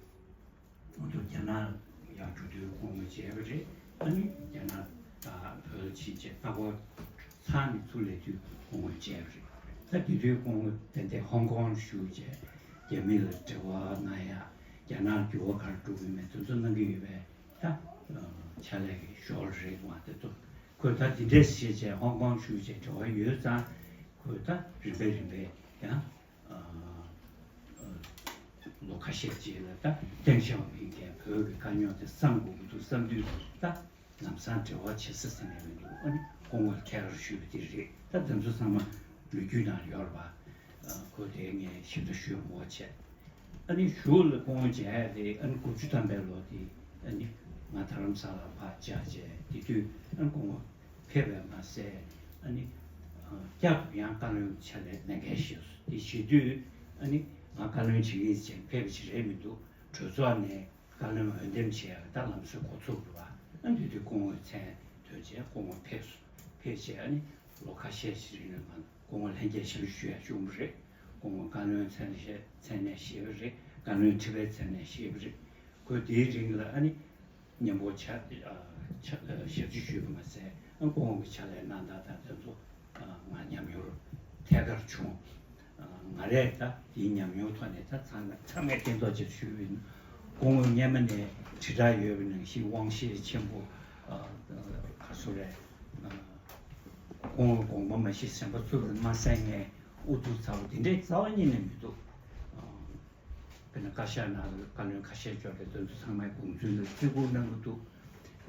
ང་ཚོ་རྒྱ་ནག་ཡར་འགྲོ་དུས་སྐུ་ངོ་མཇལ་བ་རེད། ཨ་ནི་རྒྱ་ནག་ད་བོད་ཕྱིན་བྱས་ལྟ་སྐོར་ཚར་ནས་ཚུར་སླེབས་དུས་སྐུ་ངོ་མཇལ་བ་རེད། ད་དེ་དུས་སྐུ་ངོ་ཏན་ཏན་ཧོང་ཀོང་བཞུགས་བྱས་རྒྱ་མི་ལ་འབྲེལ་བ་གནང་ཡག་རྒྱ་ནག་འགྱུར་བ་ག་རེ་འགྲོ་གི་མེད་དེ་ཚོ་གནང་གི་ཡོད་པས། ད་ཕྱག་ལས་ཀྱི་ཞོར་རེད་མ་དེ་ཚོ། ཁོས་ད་དེ་འདྲས་བྱས་བྱས་ཧོང་ཀོང་བཞུགས་བྱས་འབྲེལ་བ་ཡོད་ཙང་། ཁོས་ད་རིམ་པས་རིམ་པས་ཡང་ལོ་ཁ་ཤས་རྗེས་ལ་ད་ཏེང་ཞའོ་ཕིང་གིས་བོད་ཀྱི་དཀའ་རྙོག་དེ་བསམ་དགོས་ཀྱི་འདུག་བསམ་དུས། ད་ལམ་སང་འབྲེལ་བ་བྱེད་ས་ཟེར་ནས་མི་འདུག་ཨ་ནི་སྐུ་ངོས་ཐད་ཀར་ཞུས་པ་དེ་རེད། ད་དེ་ཚོ་ཚང་མ་ལོ་རྒྱུས་ནང་ཡོད་རེད་པ། ཁོ་དེ་ངས་ཞིབ་ཕྲ་ཞུས་མ་བྱས། ཨ་ནི་གཞུག་ལ་སྐུ་ངོ་མཇལ་ཡག་དེ་ཨ་ནི་དགུ་བཅུ་ཐམ་པའི་ལོ་དེ། ཨ་ནི་ང་རྡ་རམ་ས་ལ་ཕར་བཅར་བྱས། དེ་དུས་ཨ་ནི་སྐུ་ངོ་ཕེབས་པས་མ་ཟད། ཨ་ནི་བསྐྱར་དུ་ཡང་བཀའ་བློན་ཕྱག་ལས་གནང་གལ་ཞིག་སོང་། དེ་བྱེད་དུས་ཨ་ནི་ང་བཀའ་བློན་བྱེད་ཀྱི་ཡིན་ཟེར་ཕེབས་པ་ཞིག་རེད་མི་འདུག་གྲོས་ཚོགས་ནས་བཀའ་བློན་འོས་འདེམས་བྱེད་ཡག་ད་ལམ་སྲོལ་འགོ་ཚུགས་འདུག་བ། ཨ་ནི་དེ་དུས་སྐུ་ངོའི་མཚན་ཐོན་བྱས་སྐུ་ངོ་ཕེབས་སོང་། ཕེབས་བྱས་ཨ་ནི་ལོ་ཁ་ཤས་ཤིག་རིང་ལ་ང་སྐུ་ངོ་ལྷན་རྒྱས་ཞབས་ཞུ་ཞུ་ཡག་བྱུང་བ་རེད། སྐུ་ངོ་བཀའ་བློན་མཚན་ལ་བཞེས་མཚན་གནས་བཞེས་པ་རེད། བཀའ་བློན་ཁྲི་པའི་མཚན་གནས་བཞེས་པ་རེད། ཁོས་དེའི་རིང་ལ་ཨ་ནི་མཉམ་པོ་ཕྱག་ཕྱག་ཞབས་ཕྱི་ཞུས་པ་མ་ཟད། ཨ་སྐུ་ངོ་གི་ཕྱག་ལས་གནང་སྟངས་དང་དེ་ཚོ་ང་ཉམས་མྱོང་ཐད་ཀར་བྱུང་། ང་རས་ད་དེའི་ཉམས་མྱོང་ཐོག་ནས་ད་ཚང་མ་ཚང་མས་ཕན་ཐོགས་ཆེད་ཞུས་པ་ཡིན། སྐུ་ངོ་སྔོན་མ་ནས་དྲིལ་བསྒྲགས་ཡོད་པ་ནང་བཞིན་དབང་ཤེད་ཆེན་པོ། ག་སོ་རེད། སྐུ་ངོ་དགོངས་པ་མ་བཞེས་སེམས་པ་ཚུར་མ་གསལ་མཁན། ཨུ་ཚུགས་ཚ་བོ་དེ་འདྲའི་རྩ་བ་ཉིད་ནས་མི་འདུག་དཔེར་ན་བཀའ་ཤག་ནང་ལ་བཀའ་བློན་ཁ་ཤས་འབྱོར་ཏེ་དེ་ཚོ་ཚང་མའི་དགོངས་ཚུལ་ལ་བརྩི་བཀུར་གནང་གི་འདུག་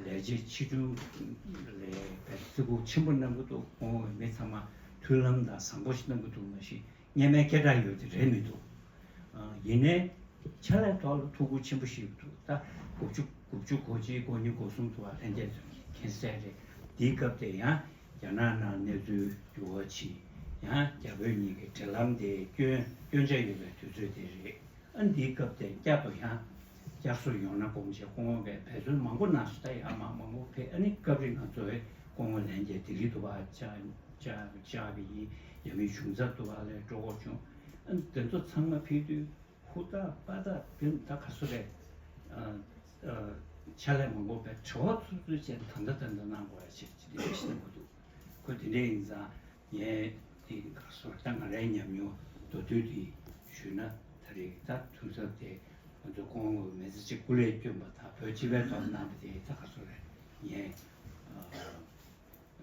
ལས་བྱེད་ཕྱི་དྲིལ་ལ་བརྩི་བཀུར་ཆེན་པོ་གནང་གི་འདུག་སྐུ་ངོ་མི་ཚང་མ་མཐུན་ལམ་དང་བཟང་པོ་ཞིག་གནང་གི་འདུག་མ་གཞི་སྔོན་མའི་སྐད་གྲགས་ཡོད་དེ་རེད་མི་འདུག་ཡིན་ནའི་ཕྱག་ལས་ཐོག་ལ་ཐུགས་ཁུར་ཆེན་པོ་ཞིག་འདུག་ད་དགུ་བཅུ་དགུ་བཅུ་གོ་གཅིག་གོ་གཉིས་གོ་གསུམ་དུ་བ་ལྷན་རྒྱས་ཚོས་མཁྱེན་གསལ་རེད། དེའི་སྐབས་དེ་ཡང་རྒྱ་ནག་ནང་གནས་ཚུལ་འགྱུར་བ་ཕྱིན། ཡང་རྒྱ་བོད་གཉིས་ཀྱི་འབྲེལ་ལམ་དེ་སྐྱོན་སྐྱོན་ཆ་ཡོད་པའི་དུས་ཚོད་དེ་རེད། ཨ་འདིའི་སྐབས་དེ་བསྐྱར་དུ་ཡང་བསྐྱར་གསོ་ཡོང་ན་དགོངས་བྱས་སྐུ་ངོ་གིས་འབད་བརྩོན་མང་པོ་གནང་སོང་། ད་ཡང་མང་མང་པོ་ཕེབས། ཨ་ནི་སྐབས་རེ་ང་ཚོའི་སྐུ་ངོ་ལྷན་རྒྱས་ལྡི་ལི་དུ་བ་བཅར་བཅར་བཅར་བ་ཡིན། རྒྱ་མིའི་གཞུང་ཚབ་དུ་བ་ལ་འགྲོ་དགོས་བྱུང་། ཨ་ནི་དེ་ཚོ་ཚང་མ་ཕེབས་དུས་ཧུར་ཐག་པ་ཐག་དེ་ད་ག་སོ་རེད། ཕྱག་ལས་མང་པོ་བས་དྲི་བ་ཚུར་ཚུར་བྱས་ད་ལྟ་ད་ལྟ་གནང་དགོས་ཡ་ཆེད་ཀྱི་དེ་འདྲ་ཞིག་གནང་གི་འདུག་ཁོ་དེ་འདྲ་ཡིན་ཙང་ངས་དེ་ག་སོ་ད་ང་རའི་ཉམས་མྱོང་མདོར་བསྡུས་དེ་ཞུས་ན། ད་རེས་ད་ཐུགས་འཚབ་དེ་ང་ཚོ་སྐུ་ངོ་མི་ཚེ་གཅིག་སྐུ་ལས་བསྐྱོན་པ་དང་བོད་སྤྱི་པའི་ཐོག་གནང་བ་དེ་ད་ག་སོ་རེད། ངས་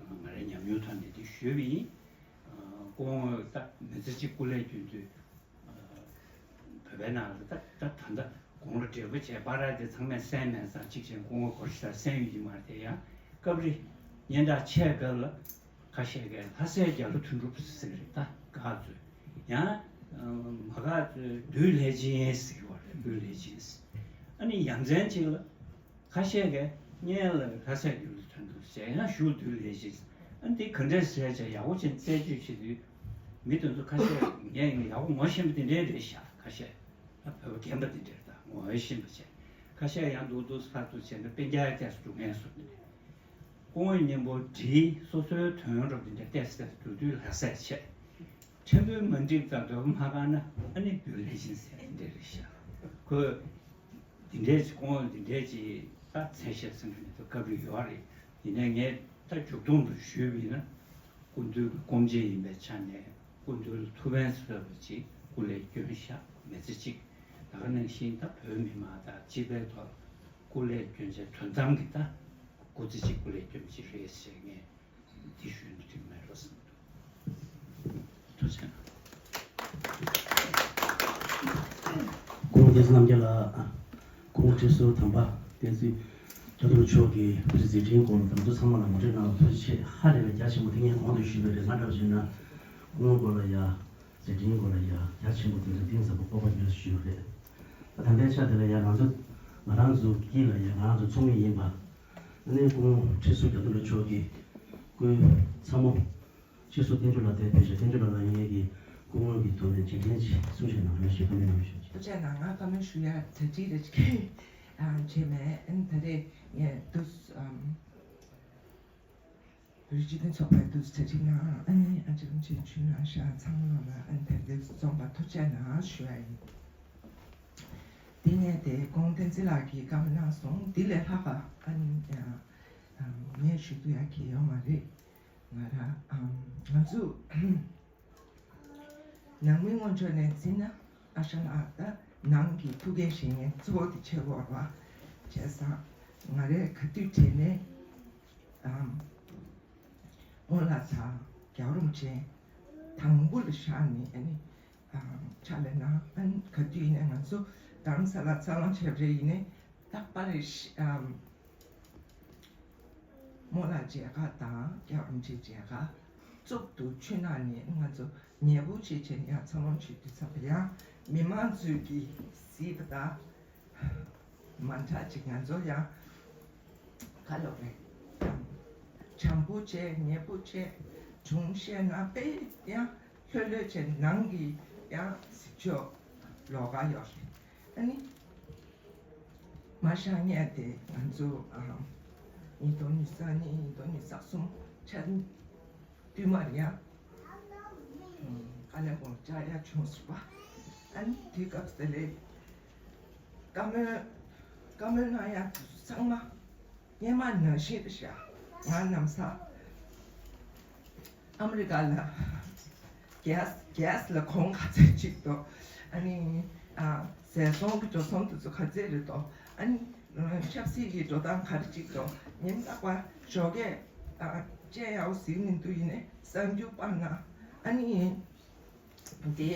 ང་རའི་ཉམས་མྱོང་ཐོག་ནས་དེ་ཞུས་པ་ཡིན། སྐུ་ངོ་ད་མི་ཚེ་གཅིག་སྐུ་ལས་བསྐྱོན་དུས། བོད་པའི་ནང་ལ་ད་ད་ད་ལྟ་དགུང་ལོ་བགྲེས་པོ་བྱས་པ་ར་དེ་ཚང་མས་གསན་མེད་ཙང་གཅིག་བྱས་སྐུ་ངོ་སྐོར་ཞིག་ད་གསན་ཡོད་ཀྱི་མ་རེད། དེ་ཡང་སྐབས་རེ་སྙན་གྲགས་ཆེ་སྐབས་ལ་ཁ་ཤས་ཀས་ལྷ་སའི་རྒྱ་ལོ་དོན་གྲུབ་ཟེར་གི་རེད། ད་དགའ་ཚོས་ཡང་མ་དགའ་ཚོས་བདུད་ལྷས་སྦྱིན་ཟེར་གི་བ་རེད། བདུད་ལྷས་སྦྱིན་ཟེར། ཨ་ནི་ཡ་མཚན་ཅིག་ལ། ཁ་ཤས་ཀྱིས་སྔོན་ལ་ལྷ་སའི་རྒྱ་ལོ་དོན་གྲུབ་ཟེར་ཡང་ཞུ་དུས་ལས་ཤིག་ཨ་འདི་ག་འདྲས་ཟེར་བྱས་ཡག་པོ་ཅིག་རྩད་གཅོད་བྱེད་དུས། མི་དེ་ཚོ་ཁ་ཤས་ངས་ཡག་པོ་ངོ་ཤེས་པ་དེ་འདྲས་རེད་ཤག་ཁ་ཤས་ཨ་བོད་པ་རྒན་པ་དེ་འདྲས་དང་ངོ་ཤེས་པ་བྱས། ཁ་ཤས་ཡང་འདུག་འདུག་ཕར་འདུག་བྱས་ན་དཔེ་རྒྱ་ཡ་ཏོག་ཙམ་འགྲོ་མཁན་བཟོ་འདུག་སྐུ་ངོ་མཉམ་པོ་བྲིས། སོ་སོའི་དོན་རོབ་དེ་འདྲ་ཏོག་ཙམ་འགྲོ་དུས་ལྷག་ས་ཆེ། ཕྲན་བུ་མ་འགྲིག་ཙམ་འདུག་མ་གང་ན་ཨ་ནི་བུ་ལེགས་ཤིང་ཟེར་འདི་རེད་ཤག་ཁོས་འདི་འདྲས་ཀྱི་སྐུ་ངོ་འདི་འདྲས་ཀྱི་ད་མཚན་ཤས་ཟིན་གྱི་མི་འདུག་སྐབས་རེ་ཡོད་རེད། ཡིན་ནའི་ངས་ད་མཇུག་སྡོམ་དུ་ཞུས་པ་ཡིན་ན། སྐུ་མདུན་གྱི་སྐུ་མཆེད་ཡིན་པའི་ཆ་ནས་སྐུ་མདུན་ལ་ཐུགས་ཕན་གསོས་པ་ཅིག་སྐུ་ལས་བསྐྱོན་ཤག་མི་ཚེ་གཅིག་ད་ག་ནང་བཞིན་ད་བོད་མི་མང་དང་སྤྱི་པའི་ཐོག་སྐུ་ལས་བསྐྱོན་བྱས་དོན་དམ་གྱི་ད་སྐུ་ཚེ་གཅིག་སྐུ་ལས་བསྐྱོན་ཅིག་རེད་ཟེར། ངས་འདི་ཞུས་ན་འགྲིག་མེད་རོ་བསམ་འདུག་ཐུགས་རྗེ་གནང་། སྐུ་ངོ་བསྟན་འཛིན་རྣམ་རྒྱལ་ལགས། སྐུ་ངོ་ཁྲི་ཟུར་དམ་པ་བསྟན་འཛིན་རྒྱ་མཚོ་མཆོག་གིས་བོད་མཛད་འཕྲིན་སྐོར་ལ་ང་ཚོ་ཚང་མ་ལ་ངོ་སྤྲོད་གནང་བ་ཐུགས་རྗེ་ཆེ། ཧ་ལས་པའི་རྒྱ་ཆེན་པོ་དེ་ངས་གོང་དུ་ཞུས་པ་རེད། ང་འདྲ་བ་བྱས་ན་སྐུ་ངོ་སྐོར་ལ་ཡ། མཛད་འཕྲིན་སྐོར་ལ་ཡ་རྒྱ་ཆེན་པོ་དེ་འདྲ་གཏིང་ཟབ་པོ་སྤོབས་པ་ཡོད་ཞུས་པ་རེད། ད་ད་ལྟའི་ཆ་དེ་ལ་ཡ་ང་ཚོ་ང་རང་ཚོ་དཀྱིལ་ལ་ཡ་ང་རང་ཚོ་ཚོགས་མི་ཡིན་པ། ཨ་ནི་སྐུ་ངོ་ཁྲི་ཟུར་རྒྱ་མཚོ་མཆོག་གི་སྐུའི་ཚ་མོ། ཁྲི་ཟུར་བསྟན་ཆོས་ལགས་དེ་ཕེབས་ཤག་བསྟན་ཆོས་ལགས་ལ་ངེད་ཀྱི་སྐུ་ངོ་གི་ཐོག་ནས་རྗེས་དྲན་ཅིག་གསུང་བཤད་གནང་རོགས་ཞེས་བཀའ་མོལ་གནང་ཞུ་རྒྱུ། ཐུགས་རྗེ་གནང་། ང་བཀའ་མོལ་ཞུ་ཡ་གྲ་སྒྲིག་རེ་ཅིག་ཨ་བྱས་མེད། ཨ་ནི་ད་རེས་ངས་འདུག་ཨམ། བོད་རིགས་སྤྱི་མཐུན་ཚོགས་པའི་འདུག་གྲ་སྒྲིག་གནང་། ཨ་ནི་ཨ་ཅག་ཆེན་ཆུ་ནང་ཤ་ཚང་མ་ལ་ཨ་ནི་དེར་དེ་འཛོམས་པ་ཐུགས་རྗེ་གནང་ཞུ་ཡ་ཡིན། དེ་ནས་དེ་སྐུ་ངོ་བསྟན་འཛིན་ལགས་ཀྱིས་བཀའ་མོལ་གནང་སོང་། འདི་ལས་ལྷག་པ་ཨ་ནི་ཡང་ངས་ཞུ་རྒྱུ་ཡ་གི་ཡོད་མ་རེད། ང་རང་ཨམ་ང་ཚོ་ནང་མི་ངོས་ཕྱོགས་ནས་འཛིན་ན་ཨ་ཞང་ཨ་ད་ནང་གི་ཐུགས་འགན་བཞེས་མཁན་གཙོ་བོ་དེ་བྱེད་དགོས་རེད་བ། བྱས་ཙང་ང་རས་ག་དུས་བྲིས་ནས་ཨམ་སྔོན་ལ་ཚ་རྒྱལ་བ་རིན་པོ་ཆེ་དང་པོ་ལ་བཞག་ནས་ཨ་ནི་ཨམ་ཕྱག་ལས་གནང་། ཨ་ནི་ག་དུས་ཡིན་ནའི་ང་ཚོ་རྡ་རམ་ས་ལ་འཚར་ལོངས་བྱས་པ་རེད། ཡིན་ནའི་རྟག་པར་ཨམ། རྨོ་ལགས་མཇལ་ཁ་དང་རྒྱལ་བ་རིན་པོ་ཆེ་མཇལ་ཁ་གཙུག་ཏུ་ཆུ་ནང་ནས་ང་ཚོ་ཉལ་པོ་བྱེད་བྱེད་ནས་ཡང་འཚར་ལོངས་བྱེད་དུས་ཙམ་པ་ཡང་མི་མང་ཚོས་ཀྱིས་གཟིགས་པ་དང་མ་འདྲ་ཅིག་ང་ཚོ་ཡང་ག་ལབ་རེད། བྱམས་པོ་བྱས་ཉལ་པོ་བྱས་སྒྲུང་བཤད་ན་དཔེ་ཡང་ལྷོད་ལྷོད་བྱས། ནང་གི་ཡང་གཟིགས་ཕྱོགས་ལོགས་ཀ་ཡོད་རེད། ཨ་ནི། མ་ཤག་ཉལ་དེ་ང་ཚོ་ཨ་ཉིས་སྟོང་ཉི་ཤུ་རྩ་གཉིས་ཉིས་སྟོང་ཉི་ཤུ་རྩ་གསུམ་ཆ་བསྟུད་མར་ཡང་དཀའ་ལས་ཁག་བཅག་ཡ་བྱུང་སོང་བ། ཨ་ནི་དེའི་སྐབས་དེ་ལས་བཀའ་མོལ་བཀའ་མོལ་གནང་ཡ་དེ་ཚོ་ཚང་མ་སྔོན་མ་ནང་བཞིན་རེད་ཤག་ང་ནམ་ས་ཨ་མི་རི་ཀ་ལ་གེ་སི་གེ་སི་ལ་གོང་ག་ཚོད་ཅིག་འདུག་ཨ་ནི་ཨ་ཟས་སོང་གི་འགྲོ་སོང་དེ་ཚོ་ག་ཚོད་རེད་འདུག་ཨ་ནི་ཆབ་སྲིད་ཀྱི་འགྲོ་སྟངས་ག་རེ་ཅིག་འདུག་ཉིན་རྟག་པར་ཞོགས་ཀས་ཨ་ཅེ་ཡའོ་ཟིག་མི་འདུག་ཡིན་ནའི་གསར་འགྱུར་པར་ན་ཨ་ནི་དེ་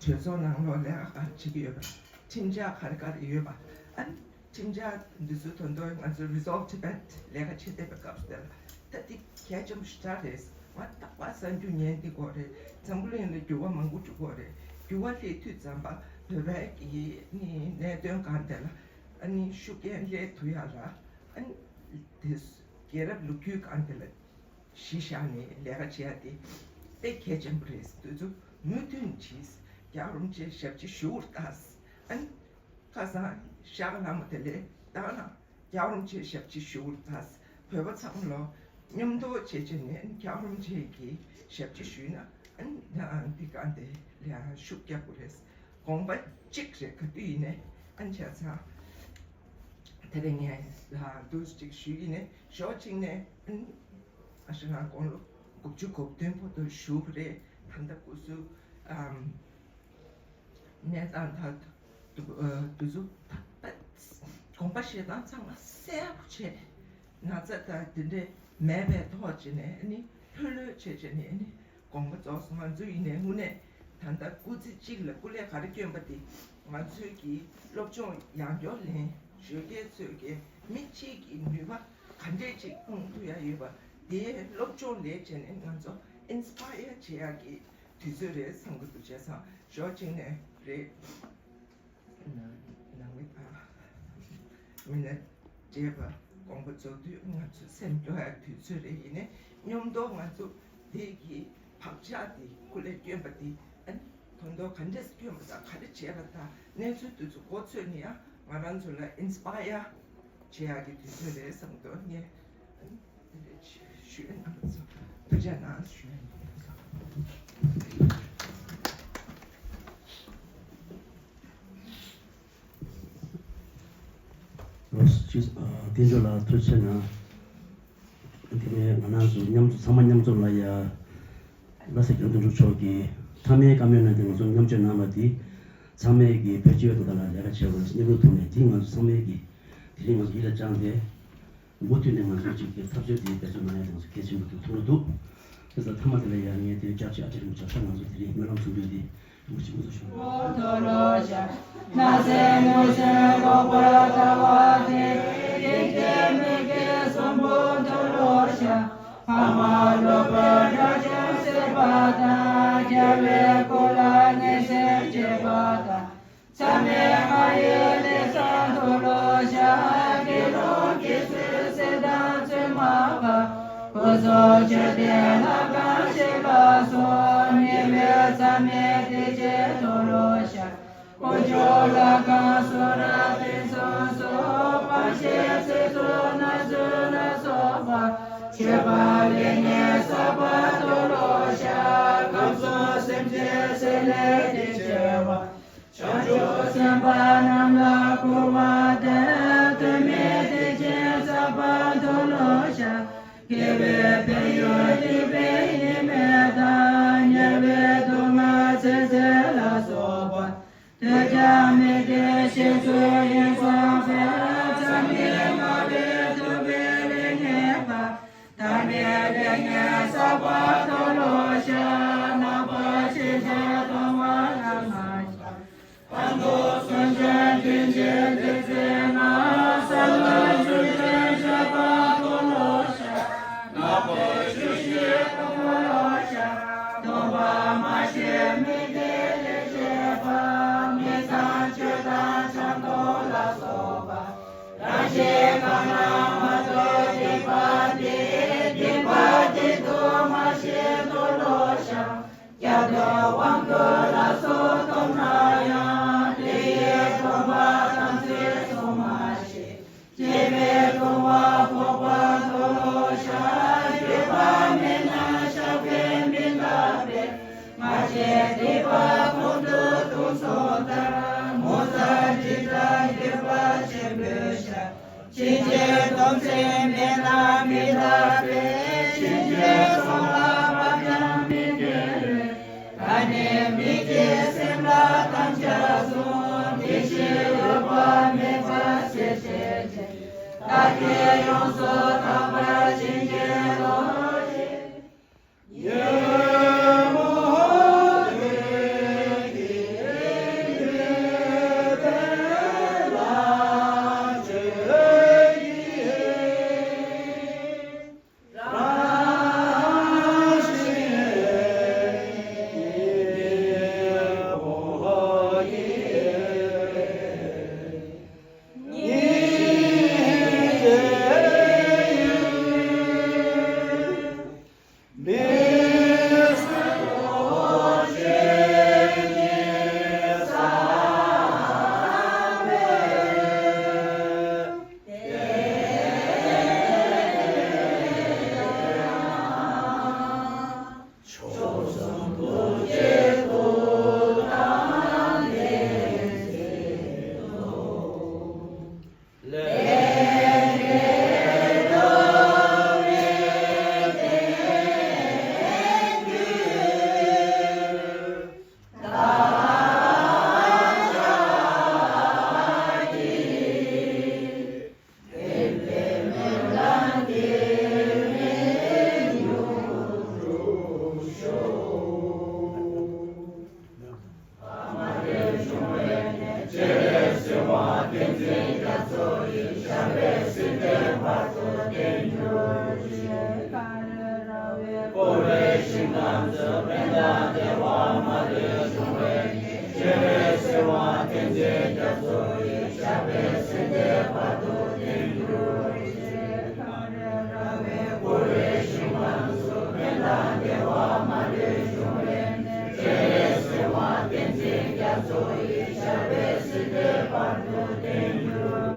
གྲོས་ཚོགས་ནང་ལོགས་ལས་ཀ་ག་རེ་བྱེད་ཀྱི་ཡོད་པ། ཁྲིམས་འཆར་ག་རེ་ག་རེ་ཡོད་པ། ཨ་ནི་ཁྲིམས་འཆར་འདི་ཚོ་དོན་དུ་ང་ཚོ་Resolve Tibet ལས་ཀ་བྱེད་བསྡད་པའི་སྐབས་སུ་དེ་ལ་ད་འདི་གལ་ཆེན་པོ་ཞེ་དྲག་རེད། ང་རྟག་པར་གསར་འགྱུར་ཉན་བསྡད་ཀྱི་ཡོད་རེད། འཛམ་བུ་གླིང་ལ་འགྱུར་བ་མང་པོ་འགྲོ་གི་ཡོད་རེད། འགྱུར་བ་སླེབས་དུས་ཙམ་པ་བོད་པའི་གི་ནི་གནད་དོན་སྒང་དེ་ལ་ཨ་ནི་ཤུགས་རྐྱེན་སླེབས་ཐུབ་ཡ་ལ་ཨ་ནི་དེ་རྒྱལ་རབས་ལོ་རྒྱུས་སྒང་དེ་ལ་གཞི་བཞག་ནས་ལས་ཀ་བྱེད་ཡ་དེ་དཔེ་གལ་ཆེན་པོ་རེད། དེ་ཚོ་མུ་མཐུད་བྱས། རྒྱལ་བ་རིན་པོ་ཆེ་ཞབས་ཕྱི་ཞུ་བར་ལྟ། ཨ་ནི་ཁ་སང་ཤག་ལ་མོ་དེ་ལས་བཏང་ན་རྒྱལ་བ་རིན་པོ་ཆེ་ཞབས་ཕྱི་ཞུ་བར་ལྟ། བོད་པ་ཚང་མ་ལོ་མཉམ་དུ་བྱས་བྱས་ནས་རྒྱལ་བ་རིན་པོ་ཆེ་གི་ཞབས་ཕྱི་ཞུས་ན་ཨ་ནི་འདི་ག་འདི་ལ་ཤུགས་རྒྱག་དགོས་རེད། དགོངས་པ་གཅིག་རེད། ག་དུས་ཡིན་ནའི་ཨ་ནི་བྱས་ཙང་དེ་རིང་ངས་འདུག་ཅིག་ཞུས་ཡིན་ནའི་ཞོགས་གཅིག་ནས་ཨ་ནི། ཨ་ཞང་ང་དགུང་ལོ་དགུ་བཅུ་གོ་བདུན་བར་དུ་བཞུགས་པ་རེད། ད་ལྟ་སྐུ་གཟུགས་ཨམ་གནས་སྟངས་དང་དུ་ཨ་དུས་ཚོད་ད་ལྟ་དགོངས་པ་བཞེས་སྟངས་ཚང་མ་གསལ་པོ་བྱས། ན་ཚ་དང་དེ་འདྲས་མེད་པའི་ཐོག་ཅིག་ནས་ཨ་ནི་ལྷོད་ལྷོད་བྱས་བྱས་ནས་ཨ་ནི་དགོངས་པ་རྫོགས་སོང་། ང་ཚོ་ཡིན་ནའི་དངོས་གནས་ད་ལྟ་སྐུ་ཚེ་གཅིག་ལ་སྐུ་ལས་ག་རེ་བསྐྱོན་པ་དེ་ང་ཚོའི་གི་སློབ་སྦྱོང་ཡང་སྐྱར་ལེན། ཞོགས་ཀས་ཚོས་ཀྱི་མི་གཅིག་གི་ནུས་པ་ག་འདྲས་ཅིག་སྤུངས་ཐུབ་ཡ་ཡོད་པ་དེའི་སློབ་སྦྱོང་ལས་བྱས་ནས་ང་ཚོ་ཨིན་སི་པ་ཡར་བྱེད་ཡ་གི་དུས་ཚོད་རེད་བསམ་གི་འདུག་བྱས་ཙང་ཞོགས་གཅིག་ནས་རེད། ནང་མི་དང་མི་སྣ་བགྲེས་པ་དགོངས་པ་རྫོགས་དུས་ང་ཚོ་སེམས་སྐྱོ་ཡ་དུས་ཚོད་རེད། ཡིན་ནའི་མཉམ་དུ་ང་ཚོ་དེ་གི་བག་ཆགས་དེ་སྐུ་ལས་བསྐྱོན་པ་དེ་ཨ་ནི་དོན་དུ་ག་འདྲས་བསྐྱོན་པ་དང་ག་རེ་བྱས་པ་དང་གནས་ཚུལ་དེ་ཚོ་མགོ་ཚོས་ནས་ཡང་ ང་རང་ཚོ་ལ་ཨིན་སི་པ་ཡར་བྱེད་ཡག་གི་དུས་ཚོད་རེད་བསམ་འདུག་ངས་དེ་རེད་ཞུ་ཡ་ན་ཚོ་ཐུགས་རྗེ་གནང་ཞུ་ཡ་ཡིན། རོས་ཅིས་ཨ། བསྟན་འགྲོ་ལ་ཐུགས་རྗེ་གནང་། དེ་ནས་ང་རང་ཚོ་མཉམ་ཚོགས་ཚང་མ་མཉམ་ཚོགས་ལ་ཡ། བླ་སེ་རྒྱ་དོན་གྲུབ་མཆོག་གིས་ཚང་མའི་བཀའ་མོལ་གནང་སྟེ་ང་ཚོ་མཉམ་སྤྱོད་གནང་བ་འདི། ཚང་མས་ཀྱི་བོད་སྤྱི་པའི་ཐོག་ལ་ལས་ཀ་བྱེད་དགོས་སྙིང་རུས་ཐོག་ནས་འདི་ང་ཚོ་ཚང་མས་ཀྱི་དེ་རིང་ང་ཚོ་ཡིད་ལ་བཅངས་ཏེ། མུ་མཐུད་ནས་ང་ཚོ་གཅིག་གི་འཐབ་རྩོད་དེ་འབད་བརྩོན་གནང་ཡ་དེ་ང་ཚོ་གལ་ཆེན་པོ་འདུག་མཐོང་གི་འདུག་དེ་ཚོ་མཐའ་མ་དེ་ལ་ཡང་ངས་དེ་སྐྱབས་རྗེ་ཨ་ཏི་རིན་པོ་ཆེ་ལ་ང་ཚོ་དེ་རིང་སྨོན་ལམ་གསུང་རྒྱུ་དེ་ཡོང་ཅིག་མུ་མཐུད་ཞུ། མཐོལ་ལོ་བཤགས། ནགས་ཚལ་མུན་སེལ་ལོག་པར་ལྟ་བ་སྟེ། སྡིག་བྱས་མི་དགེ་གསུམ་པོ་མཐོལ་ལོ་བཤགས། ཕ་མ་ལོག་པའི་དགྲ་བཅོམ་བྱེད་པ་དང་། རྒྱལ་བའི་སྐུ་ལ་ངན་སེམས་བྱེད་པ་དང་། མཚམས་མེད་ལྔ་ཡི་ལས་བྱང་མཐོལ་ལོ་བཤགས། དགེ་སློང་དགེ་ཚུལ་སྲས་དང་བཙུན་མ་ཁག་སྐུ་གསུམ་མཆོད་རྟེན་ལྷ་ཁང་བཞི་ལ་སོགས། ཉེ་བའི་མཚམས་མེད་སྡིག་བྱས་མཐོལ་ལོ་བཤགས། དཀོན་མཆོག་ལྷ་ཁང་གསུང་རབ་དུས་གསུམ་སོགས། སྤང་བྱའི་ཚིག་རྩུབ་རྣམ་གསུམ་ལ་སོགས་པ། སྤྱོད་པ་ལས་ངན་བསགས་པ་མཐོལ་ལོ་བཤགས། ཁམས་གསུམ་སེམས་ཅན་སྲེད་ལས་སྡིག་བྱས་པ། བྱང་ཆུབ་སེམས་དཔའ་རྣམས་ལ་བསྐུལ་བ་དང་། དོན་མེད་སྡིག་ཅན་བསགས་པ་མཐོལ་ལོ་བཤགས། དགེ་བའི་ཕན་ཡོན་སྡིག་པའི་ཉེས་དམིགས་དང་། དམྱལ་བའི་སྡུག་བསྔལ་ཚེ་ཟད་ལ་སོགས་པ། འདོད་ཆགས་མི་དགེ་ཞེ་ཚོགས་ཡིད་བསམ་པའི། མཚམས་མེད་ལྔ་པའི་སྡུག་པའི་ལས་ངན་པ། མཐའ་མེད་ལས་ངན་བསགས་པ་མཐོལ་ལོ་བཤགས། རྣམ་པར་ཤེས་བྱ་སྟོང་པ་ལ་མ་ཆགས། ཕན་འདོགས་གསུམ་ཆར་སྐྱེ་མཆེད་ལས་ཚེ་ན། ས་ལ་ཆུ་ཆེན་ཆགས་པ་མཐོལ་ལོ་བཤགས། ནག་པོ་ཆུ་ཤེལ་མཐོལ་ལོ་བཤགས། སྟོང་པ་མ་ཤེས་མི་དགེ་ལས་བྱེད་པ། མི་ཚངས་སྤྱོད་དང་ཆང་འཐུང་ལ་སོགས་པ། རང་གཞན་གང་རུང་མ་ཐོས་སྡིག་པ་སྟེ། སྡིག་པ་སྡིག་ཏུ་མ་ཤེས་མཐོལ་ལོ་བཤགས། སྐྱབས་འགྲོ་དབང་བསྐུར་ལ་སོགས་ཐོབ་ན་ཡང་། དེ་ཡི་སྡོམ་པ་དམ་ཚིག་སྲུང་མ་ཤེས། སྤྱོད་པས་ལྟུང་བ་ཕོག་པ་མཐོལ་ལོ་བཤགས། སྤྱོད་པ་མེད་ན་བཤགས་པས་མི་འདག་པས། སྔར་བྱས་སྡིག་པ་ཀུན་ཏུ་དུག་མཚོན་ལྟར། མུ་མཐའ་འཇིག་ལྟར་འགྱུར་བ་ཆེན་པོས་བཤགས། ཕྱིན་ཆད་སྡོམ་ཚིག་མེད་ན་མི་འདག་པས། ཕྱིན་ཆད་སོང་ལ་བབ་ཀྱང་མི་འགལ་བས། ད་ནི་མི་དགེ་སེམས་ལ་དམ་བཅའ་བཟུང་། དེ་བཞིན་འོད་དཔག་མེད་པ་སེལ་བྱེད་ཅིང་། བདག་བསྐྱེད་ཡོངས་སུ་དག་པར་བྱིན་གྱིས་རློབས་ཤིག། ཕྱོགས་ཀྱི་ཆར་པའི་སིལ་བྲལ་བར་དུ་བརྟན་གྱུར།